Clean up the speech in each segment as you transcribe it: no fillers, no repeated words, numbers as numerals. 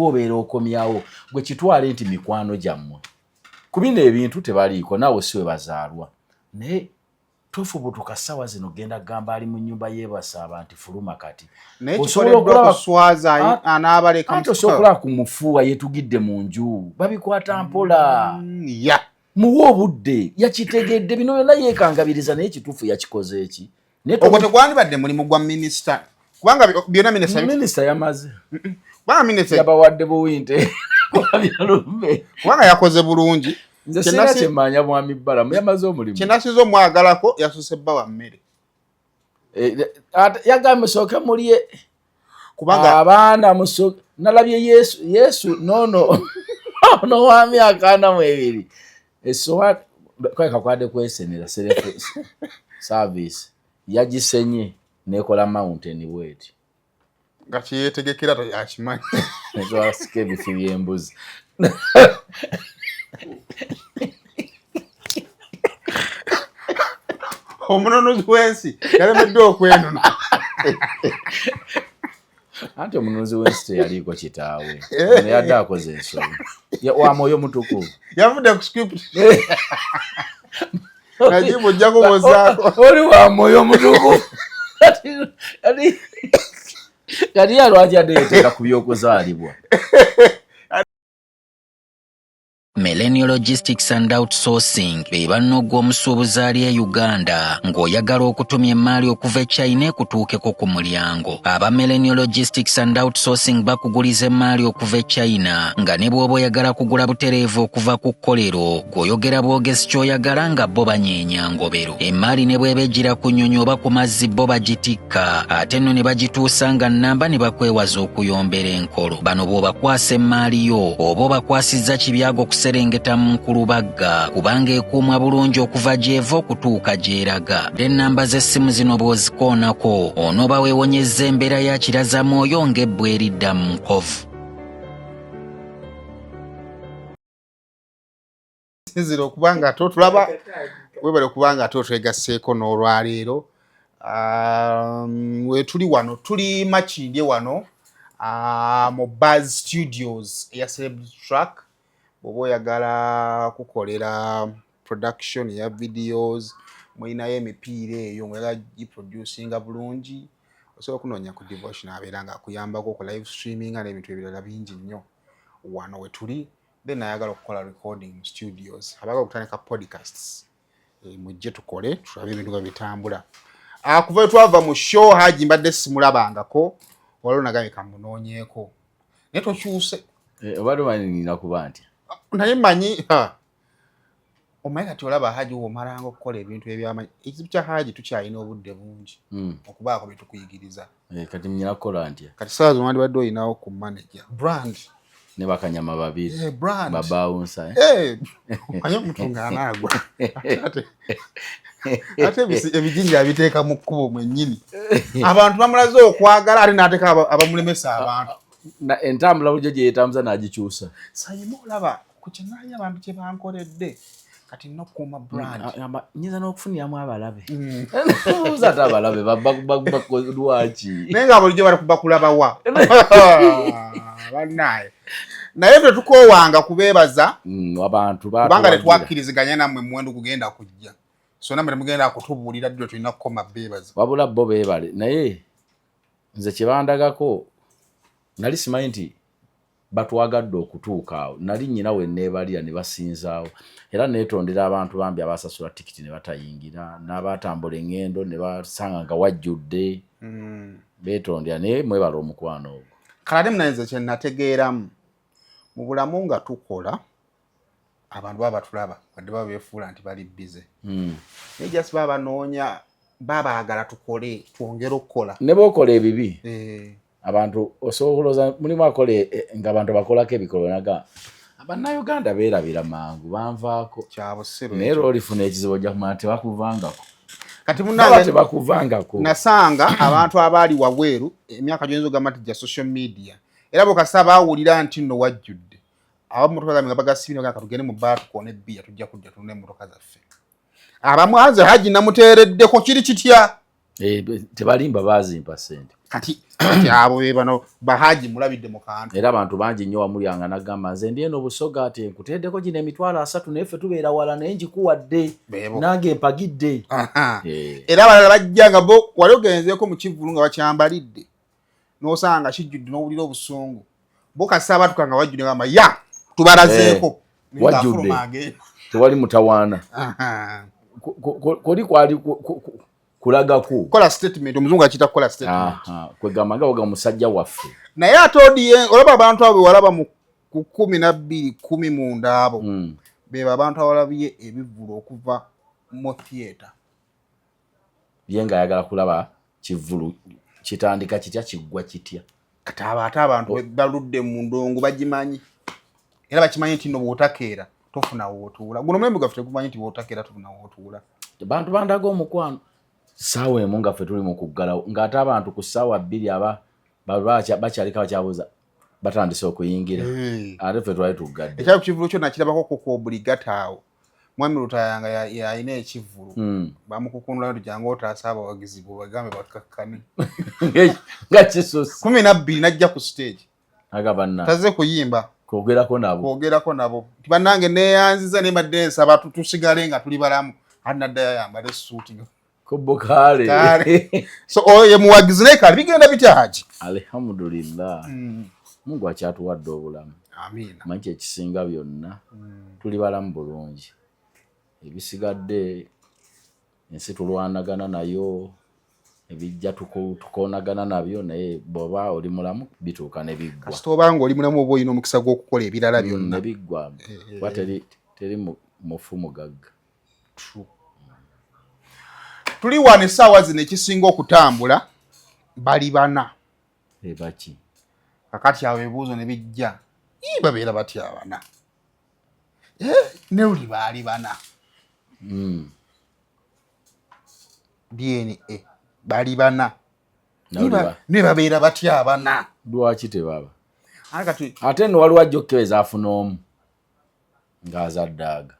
Gwobeera okomyawo gwe kitwale nti mikwano gyammwe ku bino ebintu tebaliiko, naawe si we bazaalwa, naye tofubutuka ssawa zino genda gamba ali mu nnyumba yeebasaaba nti fuluma kati. Osobola okulaba anti osobola okulaba ku mufuuwa yetugidde mu nju, babikwata mpola. Muwe obudde, yakitegedde bino byonna yeekangabiriza, naye kituufu yakikoze eki? Ogwo tegwandibadde mulimu gwa minisita, kubanga byonna minisita yamaze. Kubanga minisita yabawadde buwinte kwabyalumbe. Kubanga yakoze bulungi. Nze sina kyemanya, mwami Balamu yamaze omulimu. Kyenasiza omwagalako, yasuse bba wa mmere. Yagambye musooke mulye. Kubanga abaana musooke. Nalabye Yesu, Yesu nono ono wa myaka 42, essowa kweka kwadde kwesenera self service, yagisenye nekola mountain bweti. Nga kyeyetegekera akimanyi. Nesika ebifi by'embuzi. Omununuzi w'ensi yalemeddwa okwenona. Anti omununuzi w'ensi teyaliiko kitaawe, ono yadde akoze ensobi wa mwoyo mutukuvu. Yavudde ku script, Najibu ojja kubuuzaako. Oli wa mwoyo mutukuvu, kati ye lwaki adde yeteeka ku by'okuzaalibwa? Millennial Logistics and Outsourcing be bannogwa omusuubuzi ali e Uganda ng'oyagala okutumya emaali okuva e China ekutuukeko ku mulyango. Aba Millennial Logistics and Outsourcing bakuguliza emaali okuva e China, nga ne bw'oba oyagala kugula butereevu okuva ku kkolero, gw'oyogera bwogezi ky'oyagala nga bo banyeenya ngobero. Emaali ne bw'eba egira ku nnyonyi oba ku mazzi, bo bagitikka ate nno ne bagituusa nga nnamba, ne bakwewaza okuyombera enkolo. Bano bw'obakwasa emaali yo, oba obakwasizza kibyago kuserengeta mu nkulubagga, kubanga ekuumwa bulungi okuva gy'eva okutuuka gy'eraga. Ennamba z'essimu zino bw'ozikoonako, onooba weewonyezza embeera ya kiraza mwoyo ng'ebbwa eridda mu nkovu. Sinzira okubanga ate otulaba, webale okubanga ate otwegasseeko n'olwaleero. Wetuli wano, tuli Makindye wano mu Buzz Studios eya Celebrity Track. Bw'oba oyagala kukolera production ya videos, mulinayo emipiira eyo ngaoyagala giproducinga bulungi, osobola okunoonya ku Devotion, abeera nga akuyambako ku live streaming n'ebintu ebirala bingi nnyo. Wano wetuli. Then ayagala okukola recording mu studios, abaagala okutandika podcasts, mujje tukole, tulabe ebintu nga bitambula. Kuva twava mu show, Haji mbadde simulabangako, waliwo nagambye kamunoonyeeko, naye tokyuse. Obadde omanyi nina kuba ntya? Naye manyi omanyi kati olaba Haji womalanga okukola ebintu ebyamanyi. Ekizibu kya Haji, tukyalina obudde bungi okubaako byetukuyigiriza. Kati nyina kukola ntya? Kati saawa zino wandibadde olinawo ku manager brand. Ne bakanyama babiri. Brand. Babawunsa, eh? Omanyi omuntu ng'anaagwa ate ebijinja abiteeka mu kkubo mwennyini, abantu bamulaze okwagala, ate n'ateeka abamulemesa abantu. Entambula bulijjo gye yeetambuza n'agikyusa. Sayima olaba ku kyenayi abantu kye bankoledde, kati nina okukuuma brand. Nyinza n'okufuniramu abalabe. Buuza ate abalabe lwaki? Naye nga bulijjo bali bakulabawa bannaye, naye ffe tukoowanga kubeebaza. Abantu kubanga batuwagira. Tetwakkiriziganya nammwe muwendo gugenda kujja, so nammwe temugenda kutubuulira ddi lwe tulina kukoma beebaza. Wabula bo beebale, naye nze kyebandagako nali simanyi nti batwagadde okutuuka awo. Nali nyina we neebalira ne basinzaawo, era neetondera abantu bambi abasasula tikiti ne batayingira, n'abatambula eŋŋendo ne basanga nga wajjudde. Beetondera, naye mwebala omukwano ogwo. Kale ate munaye, nze kye nategeeramu mu bulamu nga tukola, abantu baba batulaba, wadde baba beefuula nti bali busy, naye just baba banoonya, babaagala tukole, twongere okukola. Ne bookola ebibi, abantu osobola okulowooza mulimu akola ng'abantu bakolako ebikolwa, naga Bannayuganda beerabira mangu, banvaako. Kyabusiru. Naye ekyo. Lwolifuna ekizibu ojja kumanya tebakuvangako. Kati baba munange, tebakuvangako. Nasanga abantu abaali wabweru emyaka gyoyinza ogamba nti gya social media, era bwekasa baawulira nti nno wajjudde, abamu motoka zamwe nga bagasibye, nga tugende mu baa tukoone ebbiya, tujja kujja tunune emmotoka zaffe. Abamu anze Haji namuteereddeko, kiri kitya? Tebalimba, baazimpa sente. Kati abo be bano bahaji mulabidde mu kantu. Era abantu bangi nnyo wamulyanga nagamba nze ndi eno Busoga ate nkuteeddeko gino 30,000 naye ffe tubeera wala naye ngikuwadde nange mpagidde. Era abalala bajja nga bo wali ogenzeeko mu kivvulu nga bakyambalidde n'osanga kijjudde n'owulira obusungu bo kasita abatuka nga wajjudde gamba ya tubalazeeko wajjudde tewali mutawaana koli kwali kulagaku kola statement omuzungu akiyita kukola statement kwegamba nga waga musajja waffe naye ate odiye olaba abantu abo walaba mu ku 12 19 abo beba abantu abalabye ebivvulu okuva mu theatre ye nga ayagala kulaba kivvulu kitandika kitya kiggwa kitya kati abo ate abantu baludde mu ndongo bagimanyi era bakimanyi nti no bw'otakeera tofuna w'otuula guno omulembe gwaffe tegumanyi nti bw'otakeera tofuna w'otuula bantu bandaga omukwano ssaawa emu nga ffe tuli mu kuggalawo ng'ate abantu ku ssaawa 2 aba bakyaliko abakyabuuza batandise okuyingira ate ffe twali tuggadde ekyali ku kivvulu kyo nakirabako ku obuligata awo mwami Lutaya nga yalina ekivvulu bamukukunula nti jangu otaasa abawagizi bo bagambe bakkakkane nga kisusse 12 n'ajja ku stage agaba tazze kuyimba kwogerako nabo nti bannange neeyanziza naye mbadde nsaba tusigale nga tuli balamu ate naddayo ayambale essuuti kubokaale so oyo ye muwagizi naye kale bigenda bitya Haji? Alhamdulillah Mungu akyatuwadde obulamu. Amiina. Manyi kyekisinga byonna tuli balamu bulungi ebisigadde ensi tulwanagana nayo ebijja tukoonagana nabyo naye bw'oba oli mulamu bituuka ne biggwa. Kasita oba nga oli mulamu oba olina omukisa gw'okukola ebirala byonna ne biggwa kuba teri mufu mugagga. True. Tuli wano essaawa zino ekisinga okutambula bali bana. Baki? Kakati awo ebibuuzo ne bijja babeera batya abana ne luli baali bana DNA bali bana ne babeera batya abana lwaki tebaba ate nno waliwo ajja okukebeza afuna omu ng'azadde aga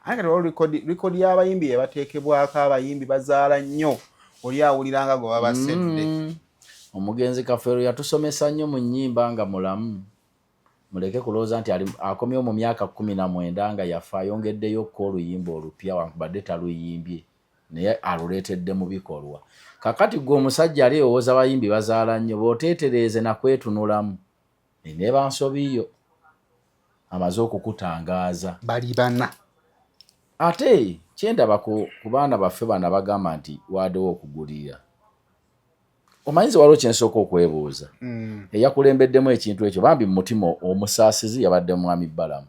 ate kati waliwo likodi y'abayimbi ebateekebwako abayimbi bazaala nnyo oli awuliranga gwe babasedde. Omugenzi Kafeero yatusomesa nnyo mu nnyimba nga mulamu muleke kulowooza nti akomyewo mu myaka 19 nga yafa ayongeddeyo ko oluyimba olupya wankubadde taluyimbye naye aluleetedde mu bikolwa. Kakati gwe omusajja ali owooza bayimbi bazaala nnyo bw'oteetereeze nakwetunulamu eneeba nsobi yo amaze okukutangaaza. Bali bana. Ate kyendaba ku baana baffe bano abagamba nti waaddewo okugulirira. Omanyize waliwo kye nsooka okwebuuza. Eyakulembeddemu ekintu ekyo bambi mu mutima omusaasizi yabadde mwami Balamu.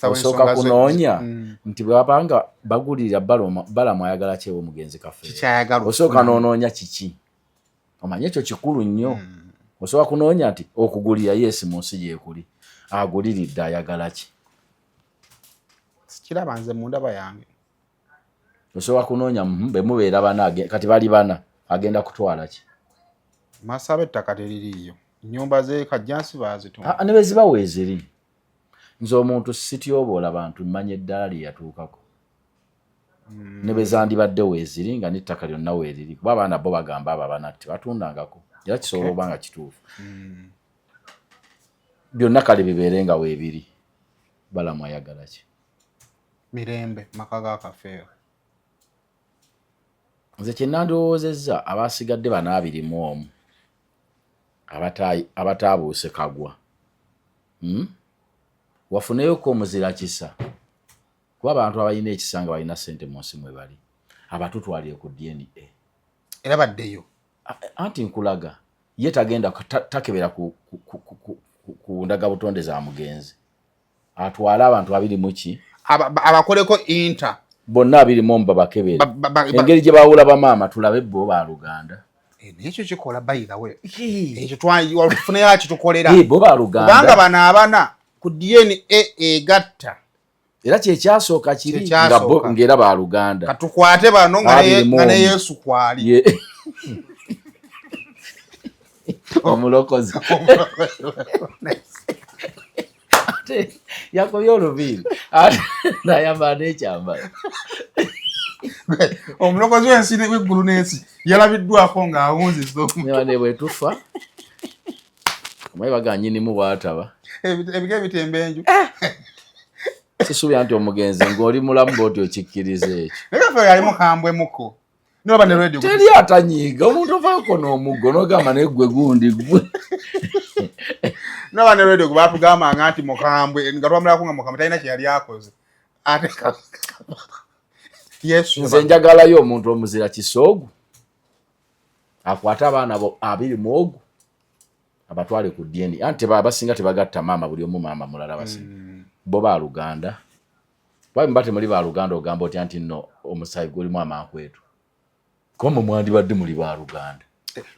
Osooka kunoonya nti bwe babanga bagulirira Balamu ayagala ki ew'omugenzi Kafeero. Osooka n'onoonya kiki. Omanyi ekyo kikulu nnyo. Osooka kunoonya nti okugulira yeesi mu nsi gyekuli. Aguliridde ayagala ki. Sikiraba nze mu ndaba yange. Osooka kunoonya bwe mubeera bana kati bali bana agenda kutwala ki. Masaba ettaka teririiyo. Ennyumba z'e Kajjansi baazitunda. Ne bwe ziba weeziri. Nze omuntu sityoboola bantu mmanya eddala lye yatuukako. Ne bwe zandibadde weeziri nga n'ettaka lyonna weeriri kuba abaana bo bagamba abo abana tebatundangako era kisobola okuba nga kituufu. Byonna kale bibeere nga weebiri. Balamu ayagala ki? Mirembe maka ga Kafeero. Nze kye nandirowoozezza abasigadde bano 21 abataabuuse kagwa. Wafuneyoko omuzira kisa kuba abantu abalina ekisa nga balina ssente mu nsi mwe bali abatutwalire ku DNA. Era baddeyo. Anti nkulaga ye tagenda takebera ku ndagabutonde za mugenzi atwale abantu 20 ki abakoleko inter bonna 21 babakebere engeri gye bawula bamaama tulabe bo baluganda. Ekyo kikola by the way ekyo twafuneyo akitukolera bo baluganda kubanga bano abana ku DNA egatta era kyekyasooka kiri ng'era baluganda katukwate bano nga ne Yesu kwali omulokozi ate yakobye oluviiri ate nayambala n'ekyambalo. Omulokozi w'ensi w'eggulu n'ensi yalabiddwako ng'awunzisa omuntu. Ne bwe tufa omanyi baga nnyinimu bw'ataba. Ebika ebitemba enju. Sisuubira nti omugenzi ng'oli mulamu bw'oti okikkiriza ekyo. Naye Kafeero yali mukambwe muko. Noba ne radio. Teri atanyiiga omuntu ovaako n'omuggo n'ogamba naye ggwe gundi ggwe. Noba ne radio gwe batugambanga nti mukambwe nga twamulako nga mukambwe talina kye yali akoze. Ate Yesu. Nze njagalayo omuntu omuzira kisoogu akwate abaana bo 21 abatwale ku DNA. Anti abasinga tebagatta maama, buli omu maama mulala basinga. Bo baaluganda. Bwabi mba temuli baaluganda ogamba otya nti nno omusaayi gulimu amankwetu. Kuba mwandibadde muli baaluganda.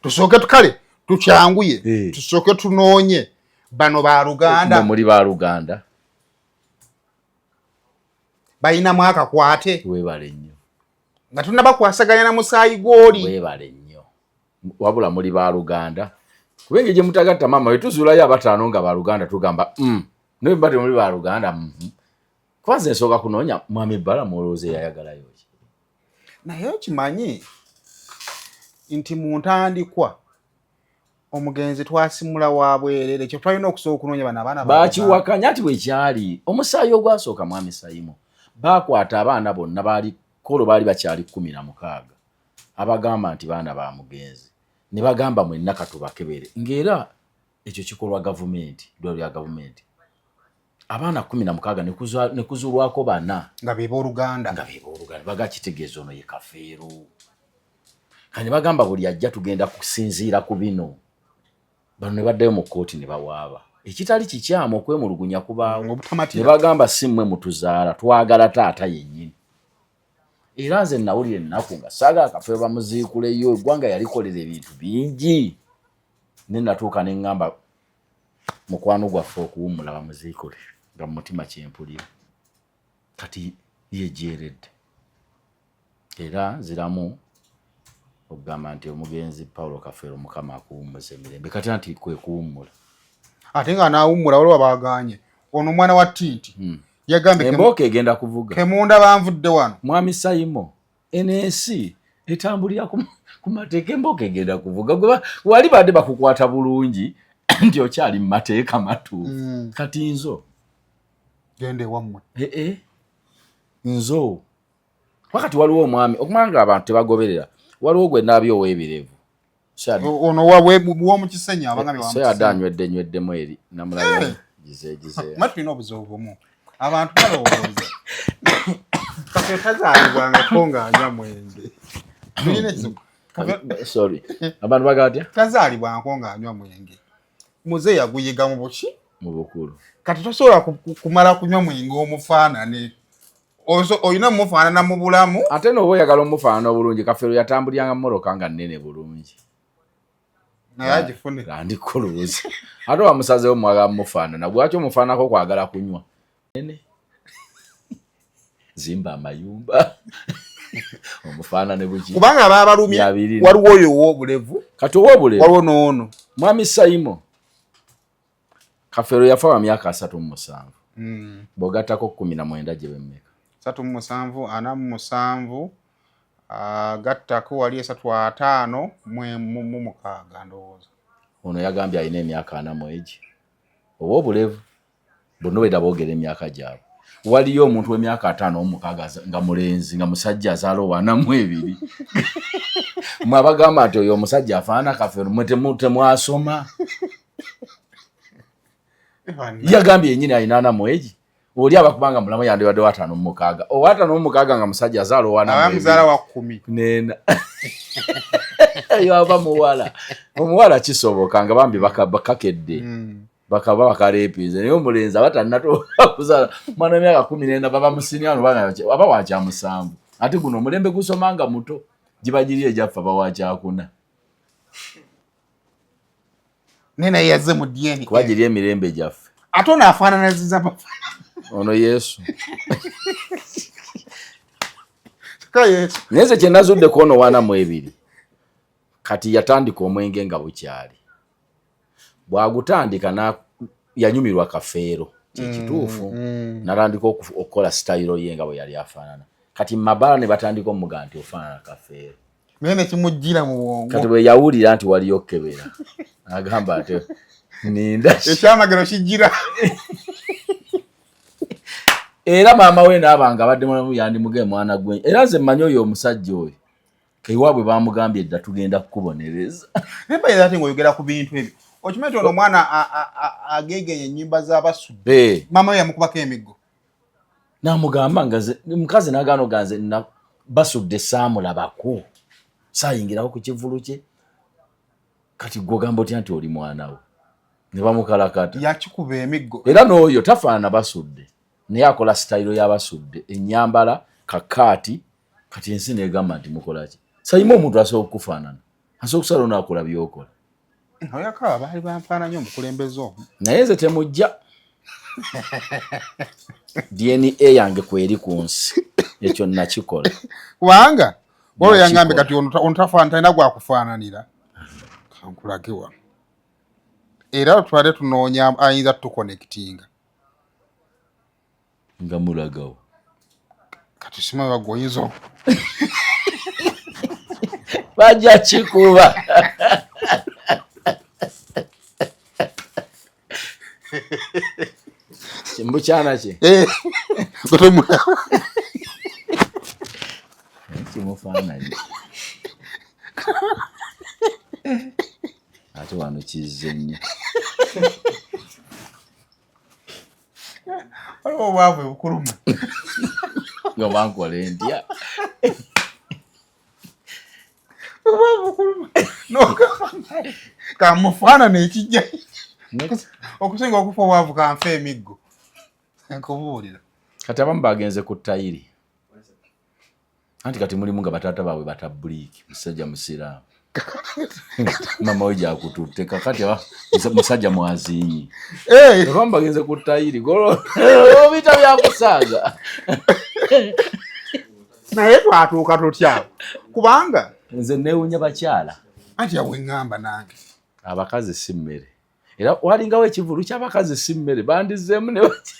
Tusooke tukale tukyanguye, tusooke tunoonye bano baaluganda. Muli baaluganda. Balinamu akakwate. Weebale nnyo. Nga tunnabakwasaganya na musaayi gw'oli. Weebale nnyo. Wabula muli baaluganda. Kuba engeri gye mutagatta maama we tuzuulayo abataano nga baaluganda tugamba naye mba temuli baaluganda. Kuba nze nsooka kunoonya mwami Balamu olowooza eyayagalayo ki. Naye okimanyi nti mu ntandikwa omugenzi twasimula wa bwerere, ekyo twalina okusooka okunoonya bano abaana bakiwakanya nti bwe kyali omusaayi ogwasooka mwami Sayimu baakwata abaana bonna baali kolo baali bakyali 16 abagamba nti baana ba mugenzi ne bagamba mwenna katubakebere ng'era ekyo kikolwa gavumenti, ddwaliro lya gavumenti. Abaana 16 ne kuzuulwako bana nga be booluganda, nga be booluganda bagakitegeeza ono ye Kafeero. Kati ne bagamba buli ajja tugenda kusinziira ku bino. Bano ne baddayo mu kkooti ne bawaaba. Ekitali kikyamu okwemulugunya kubaawo. Ne bagamba si mmwe mutuzaala, twagala taata yennyini. Era nze nawulira ennaku nga saagala Kafeero bamuziikuleyo, eggwanga yalikolera ebintu bingi. Ne natuuka ne ŋŋamba mukwano gwaffe okuwummula bamuziikule nga mu mutima kyempulira. Kati yejeeredde. Era nziramu okugamba nti omugenzi Paulo Kafeero Mukama akuwummuza emirembe. Kati anti kwe kuwummula. Ate nga n'awummula waliwo abaagaanye. Ono omwana wa Tinti yagambye embooka egenda kuvuga. Kemunda banvudde wano. Mwami Saimo, eno ensi etambulira ku mateeka, embooka egenda kuvuga. Wali badde bakukwata bulungi nti okyali mu mateeka matuufu. Kati nzo. Genda ewammwe. Nzo. Wakati waliwo omwami okumanya nga abantu tebagoberera, waliwo gwe naabye ow'ebirevu. Ono w'omu Kisenyi abangambye. So yadde anywedde nyweddemu eri namulabye gize gize. Ma tulina obuzibu bumu, abantu balowooza Kafeero tazaalibwangako ng'anywa mwenge. Tulina ekizibu. Sorry, abantu bagamba batya? Tazaalibwangako ng'anywa mwenge. Muze yaguyiga mu buki? Mu bukulu. Kati tosobola kumala kunywa mwenge omufaanane. Olina mumufaanana mu bulamu. Ate n'oba oyagala omufaanana obulungi, Kafeero yatambuliranga mmotoka nga nnene bulungi. Naye agifune. Andikuluuza. Ate wamusazeewo mwagala mumufaanana, lwaki omufaananako kwagala kunywa? Nene. Zimba amayumba. Omufaanane buki? Kubanga abaabalumye waliwo oyo ow'obulevu. Kati ow'obulevu. Waliwo n'ono. Mwami Saimo. Kafeero yafa wa myaka 37. Bw'ogattako 19 gye bemmeka? 37, 47, gattako wali 3, 56 ndowooza. Ono yagambye alina emyaka 40 egi. Ow'obulevu. Bonna obwedda boogera emyaka gyabwe. Waliyo omuntu w'emyaka 56 nga mulenzi nga musajja azaala owa 42. Mwe abagamba nti oyo omusajja afaanana Kafeero mwe temwasoma. Yagambye yennyini alina 40 egi. Oli abakubanga mulamu yandibadde wa 56. Owa 56 nga musajja azaala owa 42. Abamuzaala wa 10. Nena. Eyo aba muwala. Omuwala kisoboka nga bambi bakakedde. Bakaba bakaleepinze naye omulenzi aba tannatuuka kuzaala mwana w'emyaka 14 baba musiniano aba wa 70 ate guno omulembe gusoma nga muto giba giri egyaffe aba wa 40. Naye naye yazze mu DNA. Kuba giri emirembe gyaffe. Ate ono afaanana ziza. Ono Yesu. Ka Yesu. Naye nze kye nazuddeko ono 42 kati yatandika omwenge nga bukyali. Bw'agutandika yanyumirwa Kafeero kyekituufu, natandika okukola sitayiro ye nga bwe yali afaanana. Kati mabala ne batandika omuga nti ofaanana Kafeero. Naye ne kimujjira mu bwongo. Kati bwe yawulira nti waliyo okukebera agamba ate ninda ekyamagero kijjira. Era maama we naaba nga abadde mulamu yandimuge mwana gwe. Era nze mmanyi oyo omusajja oyo ewaabwe bamugambye dda tugenda kukubonereza. Naye bayira ate ng'oyogera ku bintu ebyo okimanyi nti ono omwana ageegenya ennyimba z'abasudde maama we yamukubako emiggo namugamba nga mukazi nagaana oganze basudde saamulabako saayingirawo ku kivulu kye kati gwe ogamba otya nti oli mwana we ne bamukalakata yakikuba emiggo era n'oyo tafaanana basudde naye akola sitayiro y'abasudde ennyambala kakaati kati ensi negamba nti mukolaki sayima omuntu asobola okukufaanana asobola okusala onaakola byokola oyakaba baali banfaananye omukulembeze omu naye nze temujja DNA yange kweri ku nsi ekyo nakikola kubanga waliwo yangambye kati ono tafaanana talina gwakufaananira kankulage wano era twale tunoonya ayinza tukonekitinga nga mulagawo kati simanyi bagwoyinza bajja kikuba mbukyana kye eh, kimufaananyi ate wano kizze nnyo waliwo obwavu ebukuluma nga bankola entya obwavu bukuluma kamufaanana ekijja okusinga okufa obwavu kanfa emiggo nkubuulira kati abamu bagenze ku tayiri anti kati mulimu nga bataata baabwe batabuliiki musajja musiraamu mama we gyakututte kakati musajja mwazinyi abamu bagenze ku tayiri obita byakusaaga naye twatuuka tutya kubanga nze newunya bakyala anti yaweŋŋamba nange abakazi si mmere era walingawo ekivulu kyabakazi si mmere bandizzeemu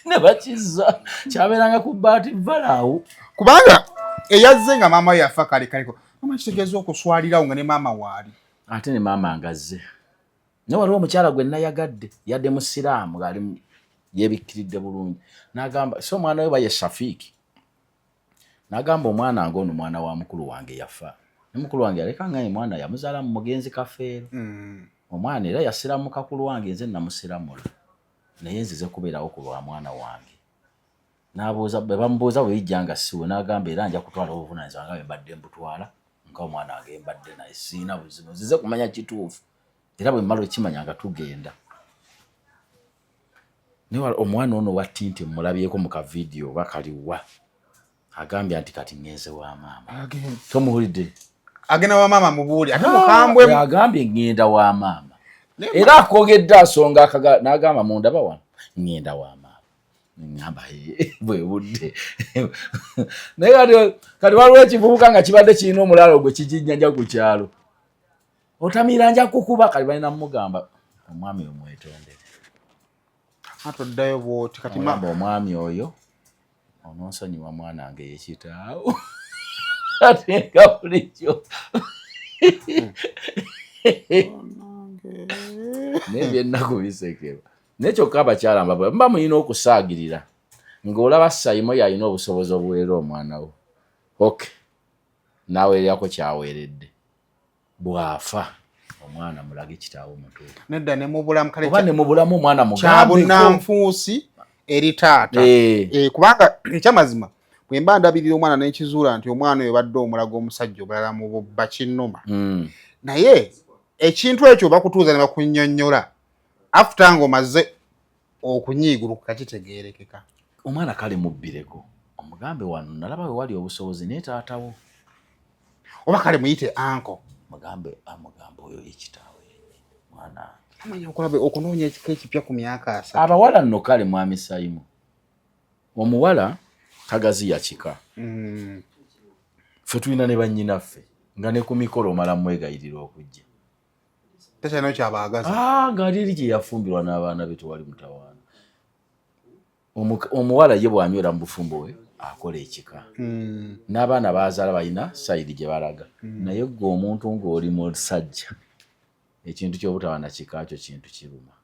ne bakizza kyabeeranga ku baati valaawo kubanga eyazze nga maama we yafa kale kaleko mama kitegeeza okuswalirawo nga ne maama waali ate ne maama ngazze naye waliwo omukyala gwe nayagadde yadde musiraamu ngaali yebikkiridde bulungi n'agamba si omwana we baye Shafiiki n'agamba omwana nga ono mwana wa mukulu wange yafa ne mukulu wange yaleka nga mwana yamuzaala mu mugenzi Kafeero omwana era yasiramuka ku lwange nze namusiramula naye nzize kubeerawo ku lwa mwana wange n'abuuza bwe bamubuuza bwe bijja nga siwe n'agamba era nja kutwala obuvunaanyizibwa nga bwe mbadde mbutwala nga omwana wange mbadde naye siina buzibu nzize kumanya kituufu era bwe mmala okimanya nga tugenda naye omwana ono wa tinti mulabyeko mu kavidiyo oba kaliwa agambye nti kati ngenze wa maama tomuwulidde agenda wa maama mubuuli ate mukambwe agambye ngenda wa maama era akwogedde asonga n'agamba mundaba wano ngenda wa maama ngamba bwe budde naye kati waliwo ekivubuka nga kibadde kirina omulaalo gwe kijinjanja ku kyalo otamiira nja kukuba kati balina mugamba omwami omwetondere atoddayo bwoti kati omwami oyo ononsonyiwa mwana wange yekitaawo ate nga bulijjo naye byennaku bisekerwa naye kyokka abakyala mbabwe mba mulina okusaagirira ng'olaba Sayimo yalina obusobozi obuweerera omwana wo ok n'aweererako kyaweeredde bw'afa omwana mulage kitaawe omutuufu nedda ne mubulamu kale oba ne mubulamu omwana mugambekyabunanfuusi eri taata kubanga ekyamazima bwe mba ndabirira omwana n'ekizuula nti omwana oyo badde omulaga omusajja omulala mu bubba kinnuma naye ekintu ekyo bakutuuza ne bakunnyonnyola after ng'omaze okunyiiguluka kitegeerekeka omwana kale mubbireko omugambe wano nalaba we wali obusobozi naye taatawo oba kale muyite anko mugambe amugambe oyo ekitaawe mwana amanya okulaba okunoonya ekika ekipya ku myaka 3 abawala nno kale mwami Sayimu omuwala tagaziya kika ffe tulina ne bannyinaffe nga ne ku mikolo omala mwegayirira okujja takyalina kyabaagaza ng'ali eri gye yafumbirwa n'abaana be tewali mutawaana. Omuwala ye bw'anywera mu bufumbo we akola ekika n'abaana bazaala balina side gye balaga. Naye gwe omuntu ng'oli musajja, ekintu ky'obutaba na kika kyo kintu kiruma.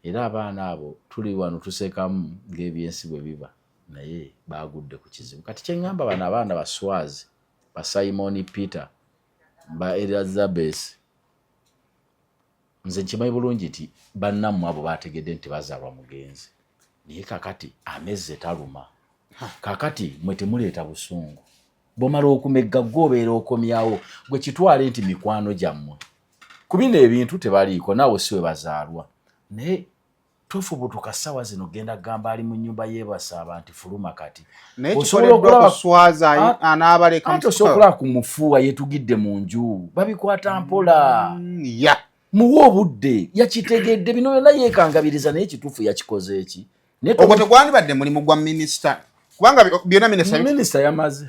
Era abaana abo tuli wano tusekamu ng'ebyensi bwe biba, naye bagudde ku kizibu. Kati kyeŋŋamba bano abaana ba Swazi, ba Simon Peter, ba Elizabeth, nze nkimanyi bulungi nti bannammwe abo bategedde nti bazaalwa mugenzi, naye kakati amezze taluma. Kakati mwe temuleeta busungu, bwomala okumegga gwe obeera okomyawo. Gwe kitwale nti mikwano gyammwe ku bino ebintu tebaliiko, naawe si we bazaalwa, naye tofubutuka ssaawa zino genda kugamba ali mu nnyumba yeebasaaba nti fuluma kati. Naye kikoleddwa kuswaza anaabaleka. Anti osobola okulaba ku mufuuwa yeetugidde mu nju, babikwata mpola. Muwe obudde, yakitegedde bino byonna yeekangabiriza, naye kituufu yakikoze eki? Ogwo tegwandibadde mulimu gwa minisita, kubanga byonna minisita yamaze.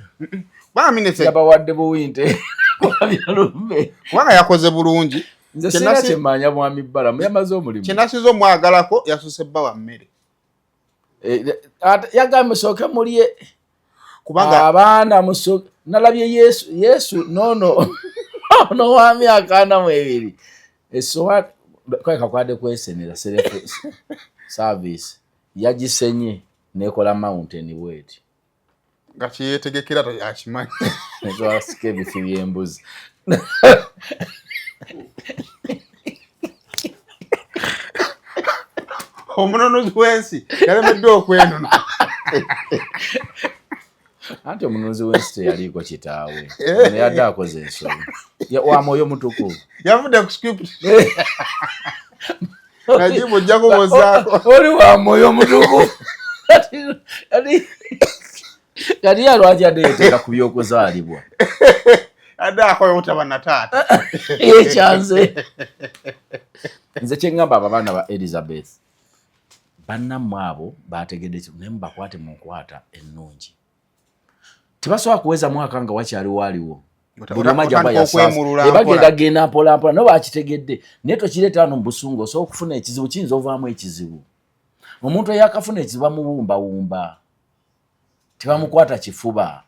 Kubanga minisita yabawadde buwinte kwabyalumbe. Kubanga yakoze bulungi. Nze sina kyemmanya, mwami Balamu yamaze omulimu. Kyenasiza omwagalako, yasuse bba wa mmere. Yagambye musooke mulye. Kubanga abaana musooke. Nalabye Yesu, Yesu noono ono wa myaka 42, essowa kweka kwadde kwesenera self service, yagisenye nekola mountain bweti. Nga kyeyetegekera akimanyi. Netwasika ebifi by'embuzi. Omununuzi w'ensi yalemeddwa okwenona. Anti omununuzi w'ensi teyaliiko kitaawe, ono yadde akoze ensobi wa mwoyo mutukuvu. Yavudde ku script, Najibu ojja kubuuzaako. Oli wa mwoyo mutukuvu. Kati ye lwaki adde yeteeka ku by'okuzaalibwa? Adde akola obutaba na taata. Ekyanze nze kyeŋŋamba abo abaana ba Elizabeth, bannammwe abo bategedde ki, naye mubakwate mu nkwata ennungi. Tebasobola kuweza mwaka nga wakyaliwo aliwo. Buli omu ajja kuba Otandika okwemulula. Mpola. Bagenda genda mpola mpola, nabo bakitegedde, naye tokireeta wano mu busungu, osobola okufuna ekizibu, kiyinza ovaamu ekizibu. Omuntu eyakafuna ekizibu bamuwumbawumba, tebamukwata kifuba.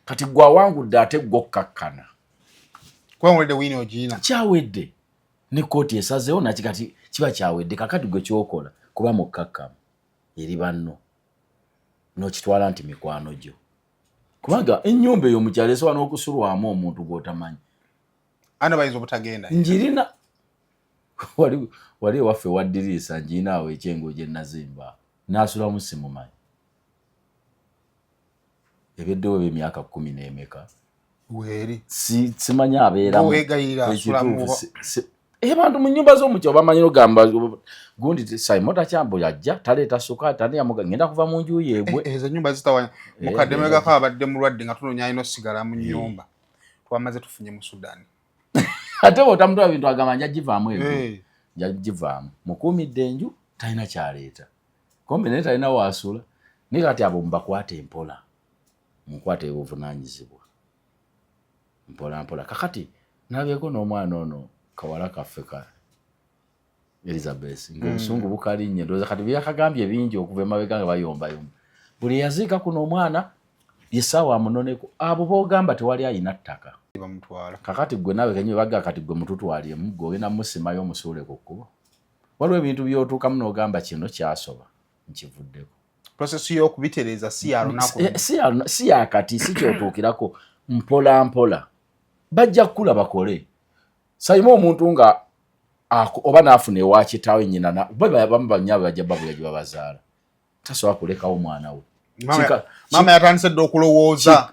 Kati gwe awangudde ate gwe okkakkana. Kubanga olidde wiini ogiina. Kyawedde ne kooti esazeewo naki, kati kiba kyawedde. Kakati gwe kyokola kuba mukkakkamu eri banno n'okitwala nti mikwano gyo, kubanga ennyumba eyo mukyalo esobola n'okusulwamu omuntu gw'otamanyi. Ana bayinza obutagenda. Njirina wali wali ewaffe wa diriisa, njirina awo ekyengo gye nazimba, naasulamu simumanyi, ebeddewo eb'emyaka 10 n'emeka. Weeri. Simanyi abeeramu. Weegayirira asulamu. Ekituufu bantu mu nyumba z'omukyalo bamanyi ogamba gundi Simon takyambo yajja taleeta sukaali taniyamuga ngenda kuva mu nju yeegwe. Ezo ennyumba zitawanya. Mukadde megako abadde mulwadde nga tunoonya alina osigala mu nnyumba, twamaze tufunye mu Sudan. Ate bw'otamutwala bintu agamba nja givaamu egwe. Nja givaamu, mukuumidde enju talina kyaleeta, kombe naye talina waasula. Naye kati abo mubakwate mpola, mukwate obuvunaanyizibwa mpola mpola. Kakati nabyeko n'omwana ono kawala kaffe ka Elizabeth ng'obusungu bukalinnya, ndowooza kati byakagambye bingi okuva emabega nga bayombayomba. Buli eyaziika kuno omwana yessaawa amunoneko, abo boogamba tewali ayina ttaka. Bamutwala. Kakati gwe naawe kenyini baga kati gwe mututwaliremu, gwe ogenda musimayo omusuule ku kkubo. Waliwo ebintu by'otuukamu n'ogamba kino kyasoba, nkivuddeko. Process y'okubitereeza si ya lunaku. Si yakati, si kyotuukirako, mpola mpola bajja kukula bakole. Sayima omuntu nga oba naafuna ewa kitaawe nnyina bamu banyaabwe bajja babuya gye babazaala, tasobola kulekawo mwana we. Maama yatandise dda okulowooza.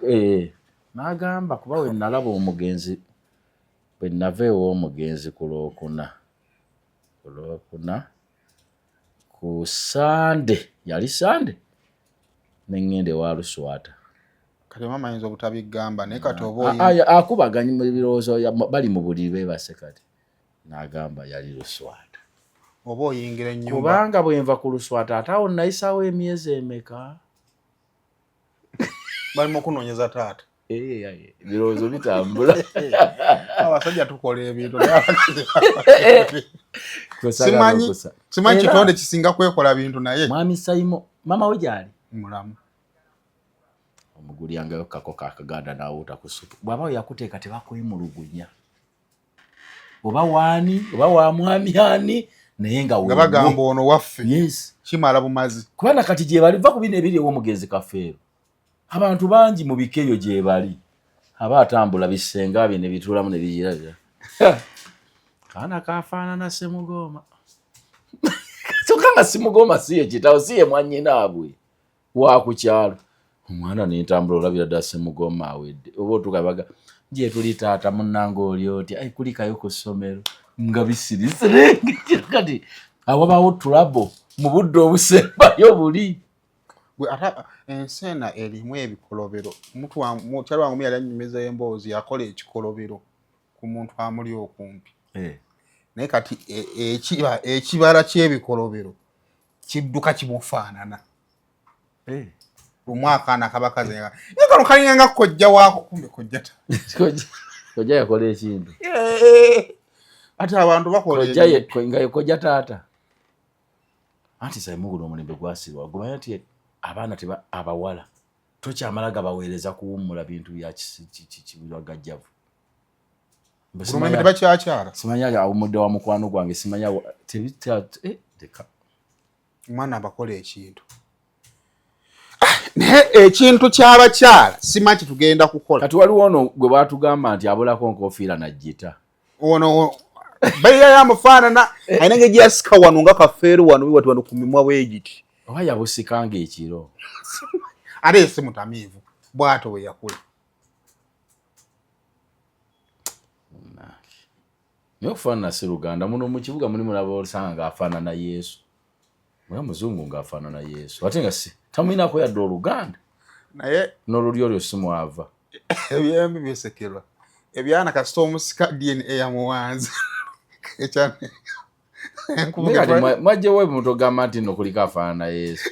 N'agamba kuba we nalaba omugenzi, bwe nava ew'omugenzi ku Lwokuna ku Sande, yali Sande, ne ŋŋenda ewa Luswata. Kati maama ayinza obutabigamba, naye kati oba Akubaganya mu birowoozo, bali mu buliri beebase, kati n'agamba yali Luswata. Oba oyingira ennyumba. Kubanga bwe nva ku Luswata ate awo nayisaawo emyezi emeka. Bali mu kunoonyeza taata. Ebirowoozo bitambula. Abasajja tukola ebintu, naye abakazi simanyi kitonde kisinga kwekola bintu, naye Mwami Saimo. Maama we gyali mulamu. Omugulyangayo kako kakaganda nawuuta ku supu. Bw'aba we yakuteeka tebakwemulugunya oba waani oba wa mwami ani, naye nga nga bagamba ono waffe. Yes. Kimala bumazi. Kuba nakati gyebali, va ku bino ebiri ew'omugenzi Kafeero, abantu bangi mu bika eyo gyebali, aba atambula bisenga bye ne bituulamu ne bigirabira kaana kafaanana Semugooma, kyokka nga Simugoma si ye kitaawe, si ye mwannyinaabwe wa ku kyalo. Omwana nentambula olabira ddala Semugoma awedde, oba otuuka baga gye tuli, taata munnange oli otya? Ai, kulikayo ku ssomero nga bisirisirenge. Kati awabaawo tulabo mu budde obusembayo buli. Gwe ate ensi ena erimu ebikolobero. Mukyala wange omu yali annyumiza emboozi, yakola ekikolobero ku muntu amuli okumpi, naye kati ekibala ky'ebikolobero kidduka kimufaanana. Lumu akaana kaba kazenga, naye kano kalinga nga kojja waako, kumbe kojja Kojja yakola ekintu. Ate abantu bakola Kojja nga ye kojja taata. Anti saimuguno omulembe gwasirwa, gumanya nti abaana teba abawala tokyamala gabaweereza kuwummula bintu bya kibiragajjavu. Omulembe tebakyakyala. Simanya awummudde wa mukwano gwange, simanya leka. Omwana abakola ekintu. Naye ekintu ky'abakyala simanyi kyetugenda kukola. Kati waliwo ono gwe batugamba nti abulako nkofiira najjita. Ono baira yamufaanana, alina engeri gyeyasika wano nga Kafeero wano wati wano ku mimwa bwegiti. Oba yabusikanga ekiro. Ate ye si mutamiivu, bw'atyo bwe yakula. Naye okufaanana si Luganda. Muno mu kibuga mulimu naba osanga ng'afaanana Yesu, nga muzungu ng'afaanana Yesu, ate nga si tamulinako yadde oluganda. Naye n'olulyo olyo si mwava. Ebyembi bisekerwa ebyana, kasita omusika DNA yamuwanze. Mwajjewo ebintu ogamba nti nno kuliko afaanana Yesu.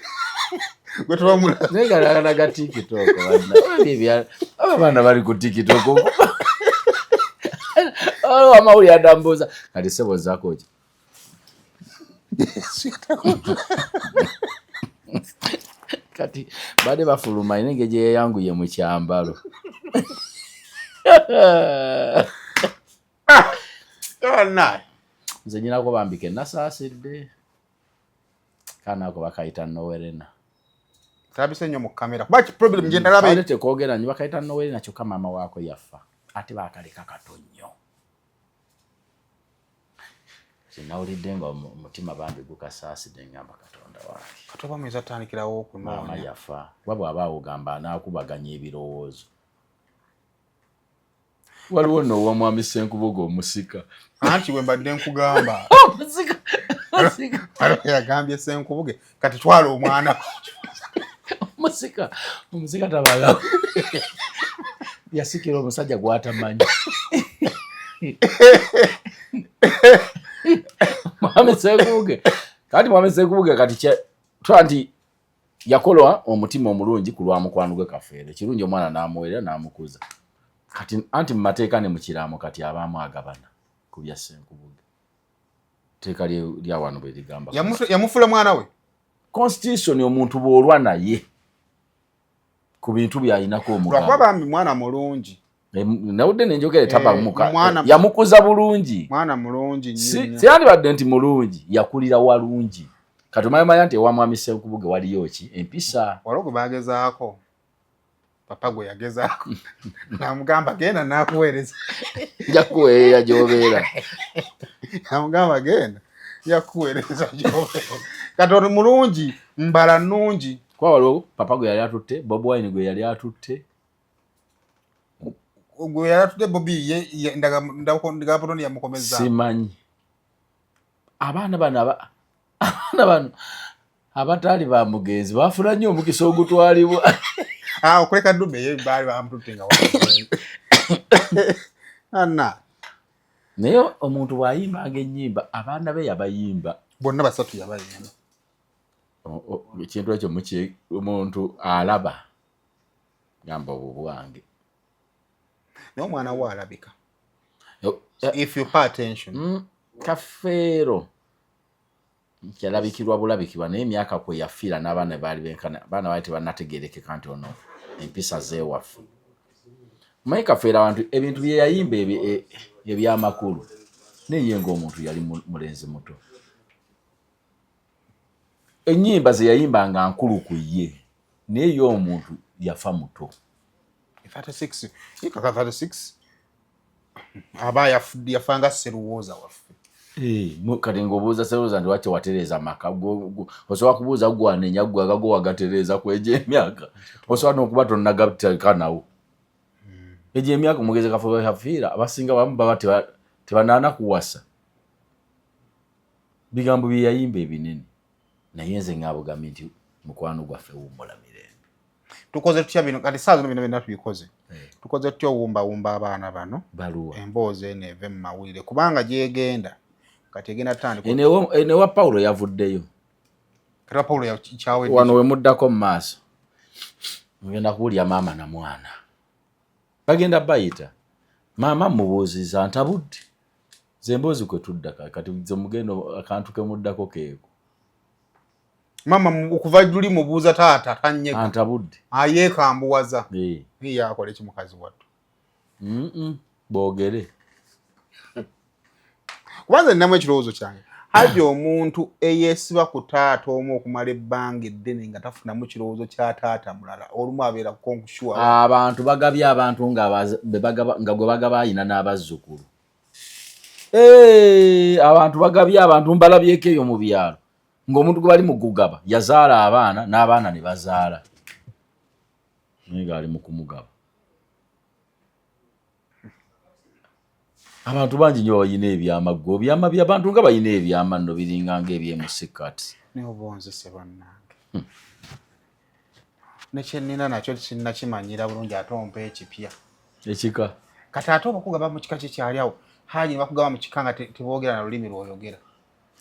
Gwe tubamula. Naye galagalaga TikTok, abaana bali ku TikTok. Amawulire adambuuza kati sebo zaako ki? Kati badde bafuluma, ina engeri gye yeyanguye mu kyambalo. Bannaaye. Nze nyinako bambika enasaasidde kaana ako bakayita Nowerena. Kalabise nnyo mu kamera kuba ki problem gye ndalaba. Ate tekoogera nnyo, bakayita Nowerena, kyokka maama waako yafa ate bakaleka kato nnyo. Kinawulidde nga omutima bambi gukasaasidde, ngamba Katonda wange. Katoba muyinza tutandikirawo maama okunoonya. Yafa kuba bw'aba awogamba anaakubaganya ebirowoozo. Waliwo nno owamwami Ssenkubuge omusika. Anti bwe mbadde nkugamba. Omusika, omusika. Waliwo yagambye Ssenkubuge kati twala omwana. Omusika, omusika tabala yasikira omusajja gwatamanyi. Mwami Ssenkubuge kati, mwami Ssenkubuge kati twa nti yakola omutima omulungi ku lwa mukwano gwe Kafeero, ekirungi omwana n'amuweerera n'amukuza. Kati anti mu mateeka ne mu kiraamo kati abaamu agabana ku bya Ssenkubuge, tteeka lya wano bwe ligamba. Yamufuula mwana we. Constitution, omuntu bw'olwa naye ku bintu by'alinako lwakuba omugabo. Bambi mwana mulungi. Nawudde nenjogera etaba muka yamukuza bulungi. Mwana mulungi nnyo nnyo. Siyandibadde nti mulungi, yakulira walungi. Kati omanyamanya nti ewa mwami Ssenkubuge waliyo ki empisa. Waliwo gwe bagezaako, papa gwe yagezaako namugamba genda nakuweereza. Nja kuweerera gy'obeera. Namugamba genda yakuweereza gy'obeera. Kati oli mulungi, mbala nnungi. Kuba waliwo papa gwe yali atutte, Bobi Wine gwe yali atutte. Gwe yali atutte Bobi ye ndagabutondi yamukomeza. Simanyi abaana bano abaana bano abataali ba mugenzi bafuna nnyo omukisa ogutwalibwa. Ah, okuleka Ddume ye baali bamututte nga ana. Naye omuntu bw'ayimbanga ennyimba, abaana be yabayimba. Bonna basatu yabayimba. Ekintu ekyo omuntu alaba gamba obwo bwange. Naye omwana we alabika, if you pay attention. Kafeero. Yalabikirwa bulabikirwa, naye emyaka kwe yafiira n'abaana baali benkana, abaana baali tebannategeerekeka nti ono empisa z'ewaffe. Omanyi Kafeero abantu ebintu bye yayimba ebyamakulu, naye ye ng'omuntu yali mulenzi muto. Ennyimba ze yayimba nga nkulu ku ye, naye ye omuntu yafa muto. 36, ye kaka 36 aba yafanga Sseruwooza waffe. Kati ng'obuuza Sseruwooza nti lwaki watereeza amaka? Osobola kubuuza gwanenya gwe agago wagatereeza ku egyo emyaka, osobola n'okuba tonnagateeka nawo egyo emyaka. Omugezi Kafeero yafiira abasinga bamu baba tebanaana kuwasa. Bigambo bye yayimba ebinene, naye nze ng'abugambye nti mukwano gwaffe wummula mirembe. Tukoze tutya bino kati saa zino? Bino byonna tubikoze, tukoze tutya owumbawumba abaana bano? Baluwa? Emboozi eno eve mu mawulire, kubanga gyegenda kati egenda tandika. Eno ewa Pawulo yavuddeyo. Kati Pawulo kyawedde. Wano we muddako mu maaso mugenda kuwulya maama na mwana bagenda bayita. Maama mubuuziza ntabudde ze emboozi kwe tudda kati ze mugendo akantu ke muddako keeko. Maama okuva juli mubuuza taata tanyega. Antabudde. Ayeekambuwaza. Yakola eki mukazi wattu? Boogere. Kubanza ninamu ekirowoozo kyange, Haji, omuntu eyeesiba ku taata omu okumala ebbanga eddene nga tafunamu kirowoozo kya taata mulala, olumu abeera konkushuwa. Abantu bagabye abantu nga gwe bagaba ayina n'abazzukulu. Abantu bagabye abantu mbalabyeko eyo mu byalo ng'omuntu gwe bali mu kugaba yazaala abaana n'abaana ne bazaala, naye ng'ali mu kumugaba. Abantu bangi nnyo balina ebyama. Gwe ebyama by'abantu nga balina ebyama nno biringa ng'ebyemusikati. Naye oba onzise bannange, nekyenina nakyo sinnakimanyira bulungi, ate ompa ekipya. Ekika. Kati ate obakugaba mu kika kikyali awo, Haji, ne bakugaba mu kika nga teboogera na lulimi lwoyogera.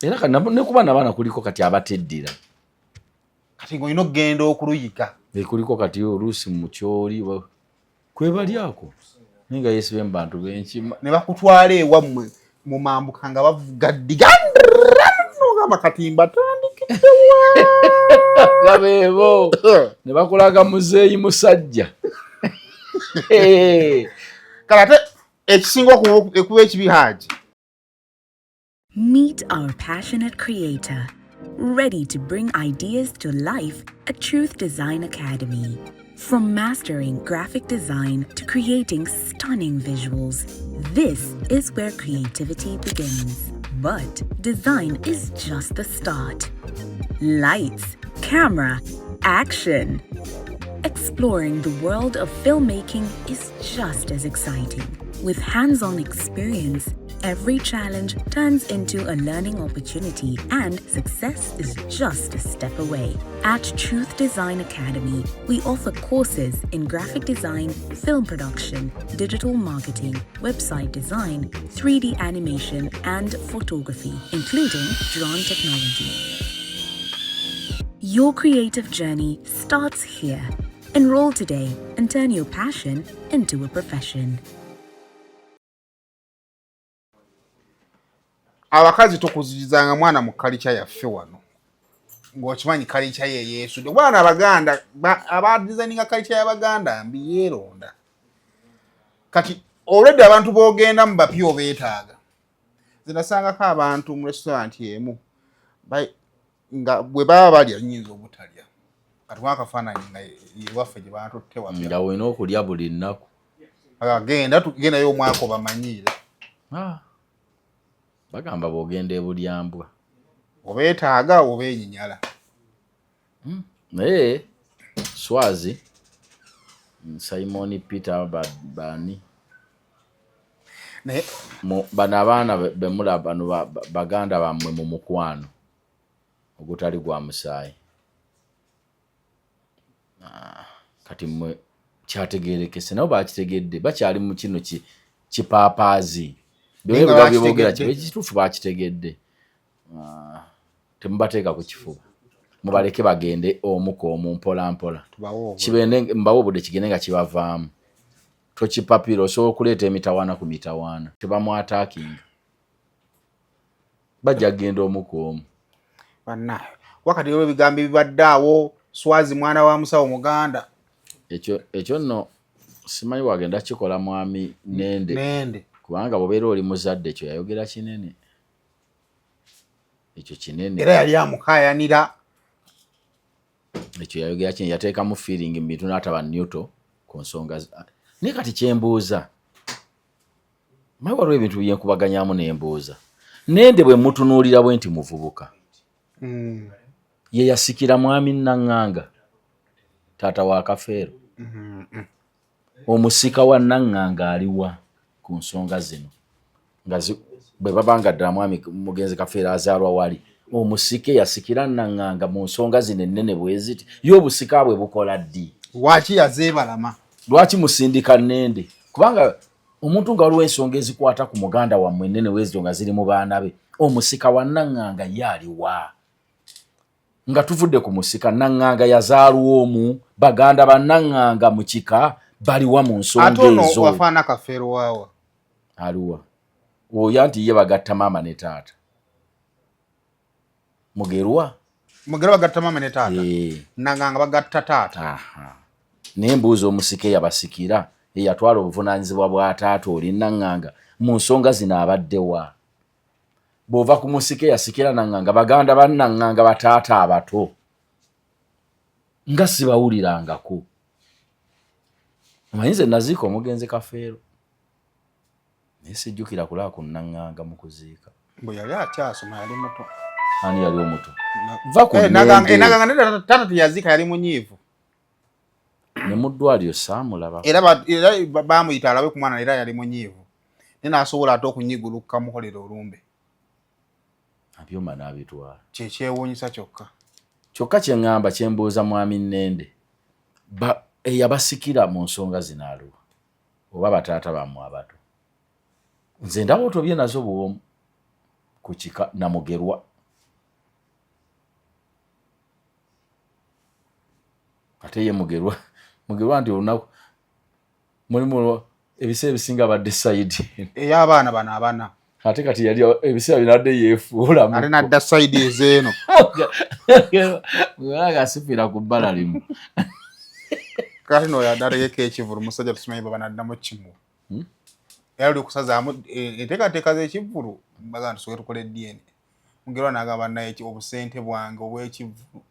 Era kati ne kuba nabaana kuliko kati abateddira. Kati ng'olina okugenda okuluyiga. Kuliko kati oluusi mu kyoli kwebalyako, naye nga yeesibe mu bantu benkima. Ne bakutwala ewammwe mu mambuka nga bavuga ddiga, ogamba kati mbatandikiddewa. Babeebo ne bakulaga muzeeyi musajja. Kale ate ekisinga okuba ekibi, Haji. Meet our passionate creator, ready to bring ideas to life at Truth Design Academy. From mastering graphic design to creating stunning visuals, this is where creativity begins. But design is just the start. Lights, camera, action. Exploring the world of filmmaking is just as exciting. With hands on experience, every challenge turns into a learning opportunity, and success is just a step away. At Truth Design Academy, we offer courses in graphic design, film production, digital marketing, website design, 3D animation, and photography, including drone technology. Your creative journey starts here. Enroll today and turn your passion into a profession. Abakazi tukuzizanga mwana mu culture yaffe wano, ng'okimanyi culture ye yeesudde bwana. Abaganda abadesigninga culture y'Abaganda mbi, yeeronda. Kati olwedde abantu b'ogenda mu bapya obeetaaga. Nze nasangako abantu mu restaurant emu nga bwe baba balya nyinza obutalya. Kati wakafaananyi nga yewaffe gye bantutte wapya. Nga olina okulya buli nnaku. Agenda tugendayo omwaka obamanyiire. Ah. Bagamba bw'ogenda ebulyambwa. Obeetaaga oba enyinyala. Naye Swazi, Simon Peter, bani naye bano abaana bemulaba bano baganda bammwe mu mukwano ogutali gwa musaayi. Ah, kati mmwe kyategerekese nabo bakitegedde, bakyali mu kino kipaapaazi. Naye nga byebogera bakitegedde. Kituufu bakitegedde. Ah, temubateeka ku kifuba, mubaleke bagende omu ku omu mpola mpola. Tubawe obwo. Kibende mbawe obudde kigende nga kibavaamu. Tokipapira, osobola okuleeta emitawaana ku mitawaana. Tebamwataakinga, bajja kugenda omu ku omu. Bannaye, wakati waliwo ebigambo ebibadde awo, Swazi mwana wa musawo muganda. Ekyo nno simanyi wagenda kikola mwami Nende. Nende. Kubanga bw'obeera oli muzadde, ekyo yayogera kinene, ekyo kinene. Era yali amukaayanira. Ekyo yayogera kinene, yateekamu feeling mu bintu n'ataba neutral ku nsonga. Naye kati kyembuuza, manyi waliwo ebintu byenkubaganyamu nembuuza Nende, bwe mutunuulira bwe nti muvubuka, ye yasikira mwami Naŋŋanga, taata wa Kafeero? Omusika wa Naŋŋanga aliwa ku nsonga zino? Nga bwe baba nga ddala mwami mugenzi Kafeero azaalwa wali, omusika eyasikira Naŋŋanga mu nsonga zino ennene bwe ziti, ye obusika bwe bukola ddi? Lwaki yazeebalama? Lwaki musindika Nende? Kubanga omuntu nga waliwo ensonga ezikwata ku muganda wammwe ennene wezito nga ziri mu baana be, omusika wa Naŋŋanga ye aliwa? Nga tuvudde ku musika, Naŋŋanga yazaalwa omu, baganda ba Naŋŋanga mu kika baliwa mu Ate nsonga ono ezo? Wafaana Kafeero waawa? Aliwa oyo? Anti ye bagatta maama ne taata, Mugerwa. Mugerwa bagatta maama ne taata. Eh. Nanganga bagatta taata. Aha. Naye mbuuza, omusika eyabasikira, eyatwala obuvunaanyizibwa bwa taata oli Naŋŋanga mu nsonga zino, abaddewa? Bw'ova ku musika eyasikira Naŋŋanga, baganda ba Naŋŋanga, bataata abato nga sibawulirangako. Omanyi nze naziika omugenzi Kafeero, naye sijjukira kulaba ku Naŋŋanga mu kuziika. Bwe yali akyasoma, yali muto. Ani yali omuto? Va ku Eh, Nende. Naganga ne taata teyaziika, yali munyiivu. Ne mu ddwaliro saamulaba. Era bamuyita alabe ku mwana, era yali munyiivu, naye n'asobola ate okunyiguluka mukolera olumbe. Abyuma n'abitwala. Kyekyewuunyisa kyokka. Kyokka kyeŋŋamba, kyembuuza mwami Nnende, eyabasikira mu nsonga zino aliwa, oba bataata bammwe abato? Nze ndaba otobye nazo bwomu ku kika Namugerwa. Ate ye Mugerwa nti olunaku mulimu ebiseera ebisinga abadde side ey'abaana bano abana. Ate kati yali ebiseera binadde yeefuula. Ate nadda side ezeeno. Nga asifiira ku bbala limu. Kati noyo addategeka ekivulu, musajja tusimanyi baba naddamu kimu. Era oli okusazaamu enteekateeka z'ekivulu, baga nti tusobola tukole DNA. Mugerwa n'agamba naye obusente bwange obw'ekivulu.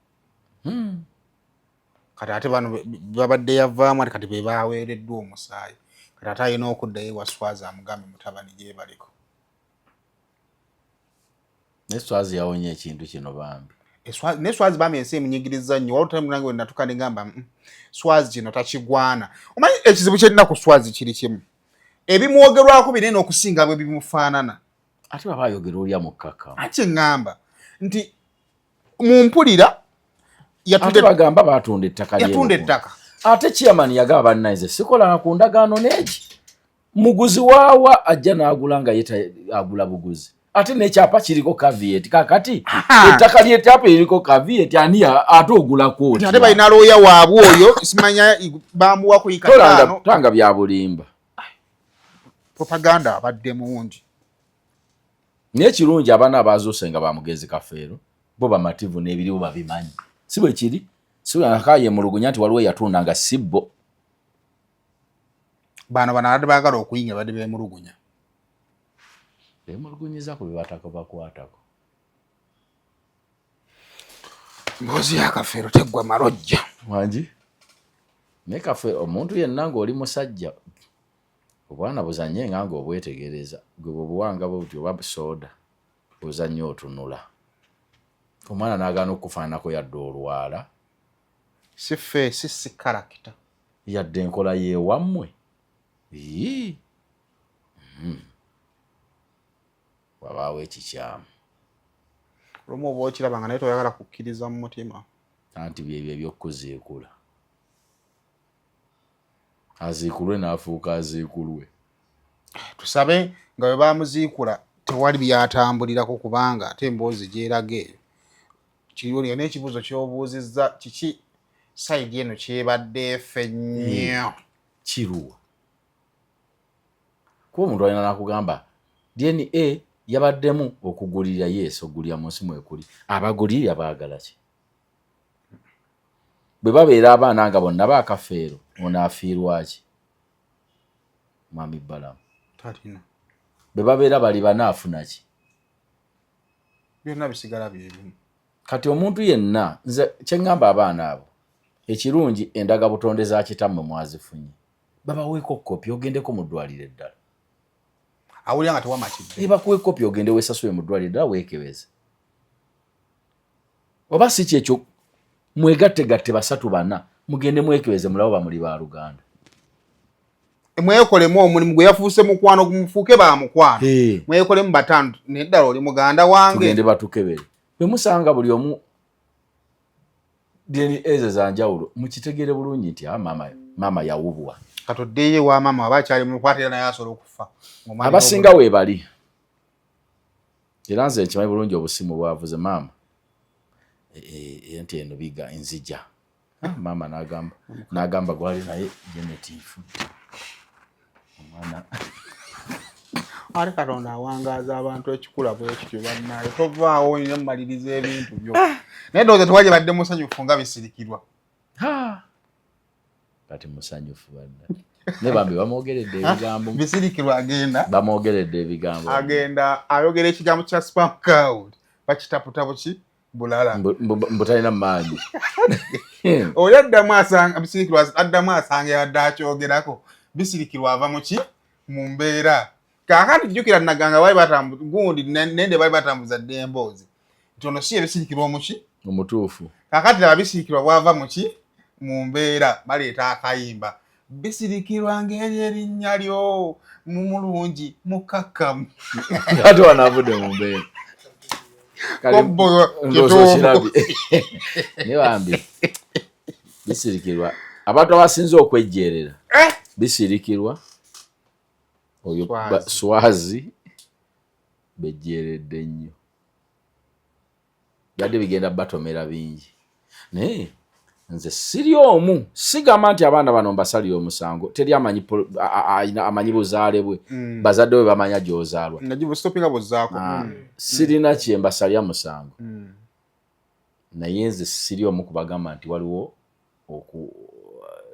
Kati ate bano babadde yavaamu, ate kati be baweereddwa omusaayi. Kati ate alina okuddayo ewa Swazi amugambe mutabani gyebaliko. Naye Swazi yawonye ekintu kino bambi. Naye Swazi bambi ensi emunyigiriza nnyo. Waliwo time nange wenatuka negamba, Swazi kino takigwana." Omanyi ekizibu kyerina ku Swazi kiri kimu, ebimwogerwako binene okusinga bwe bimufaanana. Ate baba ayogera olya mukkakkamu. Ate ŋŋamba nti mumpulira. Ate bagamba batunda ettaka. Yatunda ettaka. Ate chairman yagamba, "Bannaye, sikolanga ku ndagaano n'egi." Muguzi waawa ajja n'agula nga ye agula buguzi, ate n'ekyapa kiriko caveat. Kakati ettaka ly'ekyapa eriko caveat, ani ate ogulako? Ate balina looya waabwe oyo, simanya bamuwa ku yiika ttaano. Tanga bya bulimba. Propaganda abadde mungi. Naye kirungi abaana abazuuse nga bamugenzi Kafeero bo bamativu n'ebiriwo, babimanyi. Si bwe kiri? Si akayemulugunya nti waliwo eyatunda nga si bo? Bano abadde baagala okuyingira badde beemulugunya. Bemulugunyiza ku bibatako bakwatako. Mboozi ya Kafeero teggwa malojja. Wangi, naye Kafe, omuntu yenna ng'oli musajja, obwana buzanye nga ng'obwetegereza gwe bwebuwanga bwe buti oba sooda, buzanye otunula omwana n'agaana okufaananako yadde olwala. Si face, si character. Yadde enkola yeewammwe. Ii. Wabaawo ekikyamu. Olumu oba okiraba nga naye toyagala kukkiriza mu mutima. Anti byebyo ebyokuziikula, aziikulwe n'afuuka aziikulwe. Tusabe nga bwe bamuziikula tewali byatambulirako, kubanga ate emboozi gyeraga eyo kiriwo n'ekibuuzo ky'obuuzizza, kiki side eno kyebadde efe nnyo? Kiruwa? Kuba omuntu alina nakugamba DNA. Yabaddemu okugulirira, yes, okugulirira mu nsi mwekuli. Abagulirira baagala ki? Bwe babeera abaana nga bonna baakafeero, ono afiirwa ki? Mwami Balamu talina. Bwe babeera bali bana, afuna ki? Byonna bisigala byebimu. Kati omuntu yenna, nze kyeŋŋamba abaana abo, ekirungi endagabutonde za kitammwe mwazifunye, babaweeko kopi ogendeko mu ddwaliro eddala. Awulira nga tewamatidde. Bakuwe kopi ogende weesasule mu ddwaliro eddala weekebeze. Oba si kyekyo, mwegattegatte basatu bana mugende mwekebeze mulabe bamuli ba luganda. Mwekolemu omulimu gwe yafuuse mukwano, gumufuuke ba mukwano. Mwekolemu bataano, naye oli muganda wange. Tugende batukebere. Bwe musanga buli omu DNA ezo za njawulo, mukitegere bulungi nti ah, maama, maama yawubwa. Katoddeyo ewa maama aba akyali mukwata era naye asobola okufa. Abasinga weebali, era nze nkimanyi bulungi obusimu bwavuze maama nti eno biga nzija. Maama n'agamba n'agamba gwali naye Janet nfudde omwana. Ate Katonda awangaaza abantu ekikula bwe kityo, bannaye tovaawo olina mumaliriza ebintu byo. Naye ndowooza tewali badde musanyufu nga bisirikirwa. Kati musanyufu banna ne bambi bamwogeredde ebigambo. Bisirikirwa agenda bamwogeredde ebigambo. Agenda ayogera ekigambo kya sperm count, bakitaputa buki bulala. Mbu talina maanyi. Oli addamu asanga Bisirikirwa, addamu asanga yabadde akyogerako. Bisirikirwa ava muki mu mbeera. Kaakati jjukira Naganga bali batambuza gundi nende bali batambuza dde emboozi nti ono si ebisirikirwa omuki omutuufu. Kaakati laba Bisirikirwa bwava muki mu mbeera, baleeta akayimba Bisirikirwa ng'eri erinnya lyo mu mulungi mukakkamu. Ate wano avudde mu mbeera. Kituufu. Naye bambi Bisirikirwa, abantu abasinze okwejjeerera Bisirikirwa oyo Swazi bejjeeredde nnyo, byadde bigenda batomera bingi. Naye nze siri omu sigamba nti abaana bano mbasalira omusango. Teri amanyi amanyi buzaale bwe, bazadde bwe bamanya gy'ozaalwa. Sirina kye mbasalira musango, naye nze siri omu kubagamba nti waliwo oku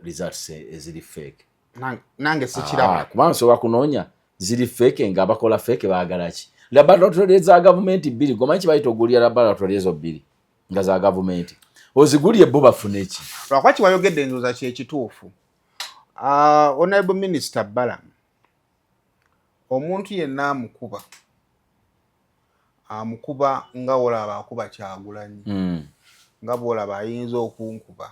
results eziri fake. Nange sikiraba. Kubanga nsobola kunoonya ziri fake nga abakola fake baagala ki? Laboratory za gavumenti bbiri, gomanyi kibayita ogulya laboratory ezo bbiri nga za gavumenti, ozigulye bo bafune ki? Lwakuba kiwayogedde endowooza kyekituufu. Honorable Minister Balaam, omuntu yenna amukuba amukuba nga wolaba akuba Kyagulanyi, nga bwolaba ayinza okunkuba,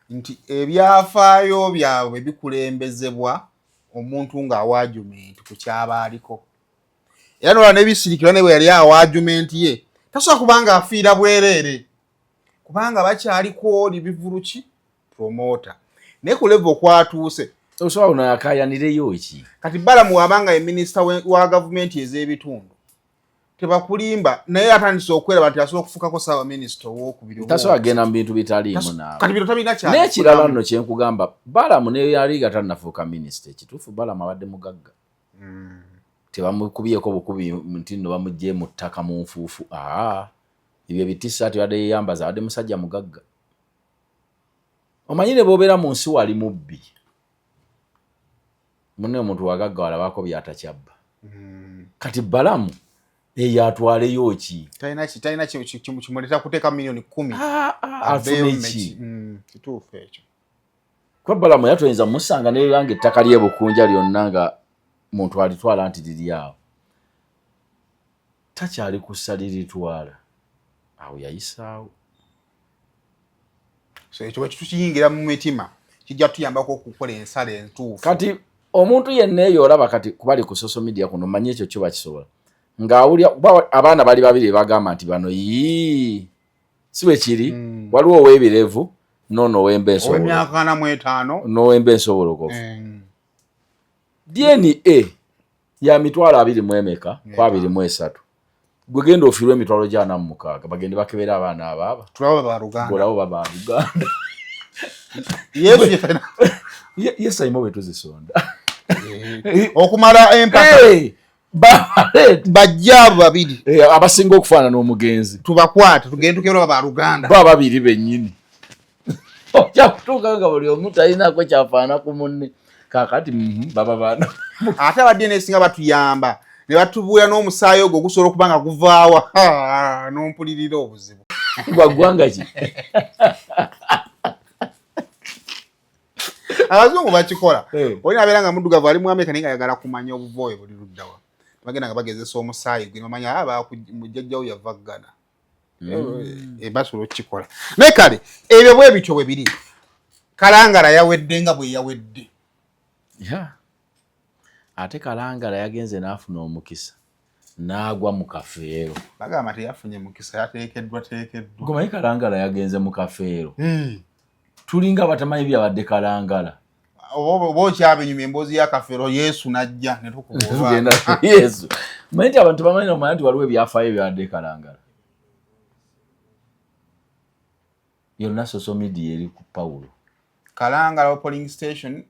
nti ebyafaayo byabwe bikulembezebwa omuntu ng'awa argument ku kyaba aliko. Era nola nebisirikirwa ne bwe yali awa argument ye, tasobola kubanga afiira bwereere kubanga bakyaliko oli bivuluki promoter, naye ku level kwatuuse Osobola ono yakayanireyo ki? Kati Balamu wabanga ye minisita wa gavumenti ez'ebitundu, tebakulimba, naye atandise okweraba nti asobola okufukako saaba minisita owokubiri. Tasobola kugenda mu bintu bitaliimu naawe. Kati bino tabirina. N'ekirala nno kyenkugamba, Balamu ne yali nga tannafuuka minisita, ekituufu Balamu abadde mugagga. Tebamukubyeko bukubi nti nno bamugye mu ttaka mu nfuufu. Aa, ebyo ebitisa ati badde yeyambaza, abadde musajja mugagga. Omanyi ne bw'obeera mu nsi wali mubbi, munne omuntu wagagga walabako byatakyabba. Kati Balamu eyo atwaleyo ki? Talina kimuleeta kuteeka miliyoni 10. Afune ki? Kituufu ekyo. Kuba Balamu era toyinza musanga neyanga ettaka ly'ebukunja lyonna nga muntu alitwala nti liri awo, takyali kussa liritwala awo, yayisaawo. So ekyo bwe tukiyingira mu mitima kijja tuyambako okukola ensala entuufu. Kati omuntu yenna eyo olaba kati kubali ku social media kuno, manyi ekyo kyo bakisobola ng'awulira kuba abaana bali babiri bagamba nti bano yii si bwe kiri. Waliwo ow'ebirevu noono ow'emba ensobolo Ow'emyaka 45. N'ow'emba ensobolokofu. DNA ya 200,000 emeka ku 23, gwe genda ofiirwa emitwalo gyana mu mukaaga, bagende bakebera abaana abaaba. Tulaba baluganda. Olabo baba luganda. Yesu ye talina. Yesu ayima bwe tuzisonda. Okumala empaka. Hey! Bajja abo babiri. Eh, abasinga okufaanana omugenzi. Tubakwate tugende tukebera baluganda. Ba babiri bennyini. Ojja kutuuka nga buli omu talinako kyafaana ku munne. Kaakati baba baana. Ate aba DNA singa batuyamba ne batubuulira n'omusaayi ogwo gusobola okuba nga guvaawa n'ompulirira obuzibu. Gwa ggwanga ki? Abazungu bakikola. Eh. Oli abeera nga muddugavu ali mu Amerika naye nga ayagala kumanya obuva oyo buli luddawa. Bagenda nga bagezesa omusaayi gwe ne bamanya mujjajjawo yava Ghana. Basobola okukikola. Naye kale ebyo bwe bityo bwe biri. Kalangala yawedde nga bwe yawedde. Yeah. Ate Kalangala yagenze n'afuna omukisa n'agwa mu kafeero. Bagamba teyafunye mukisa, yateekeddwa teekeddwa. Gomanyi Kalangala yagenze mu kafeero. Tulinga abatamanyi byabadde Kalangala. Oba okyabinyumya emboozi ya kafeero, Yesu n'ajja ne tukuba Tugenda Yesu. Manyi nti abantu bamanyi nomanya nti waliwo ebyafaayo byabadde Kalangala. Yonna social media eri ku Pawulo. Kalangala polling station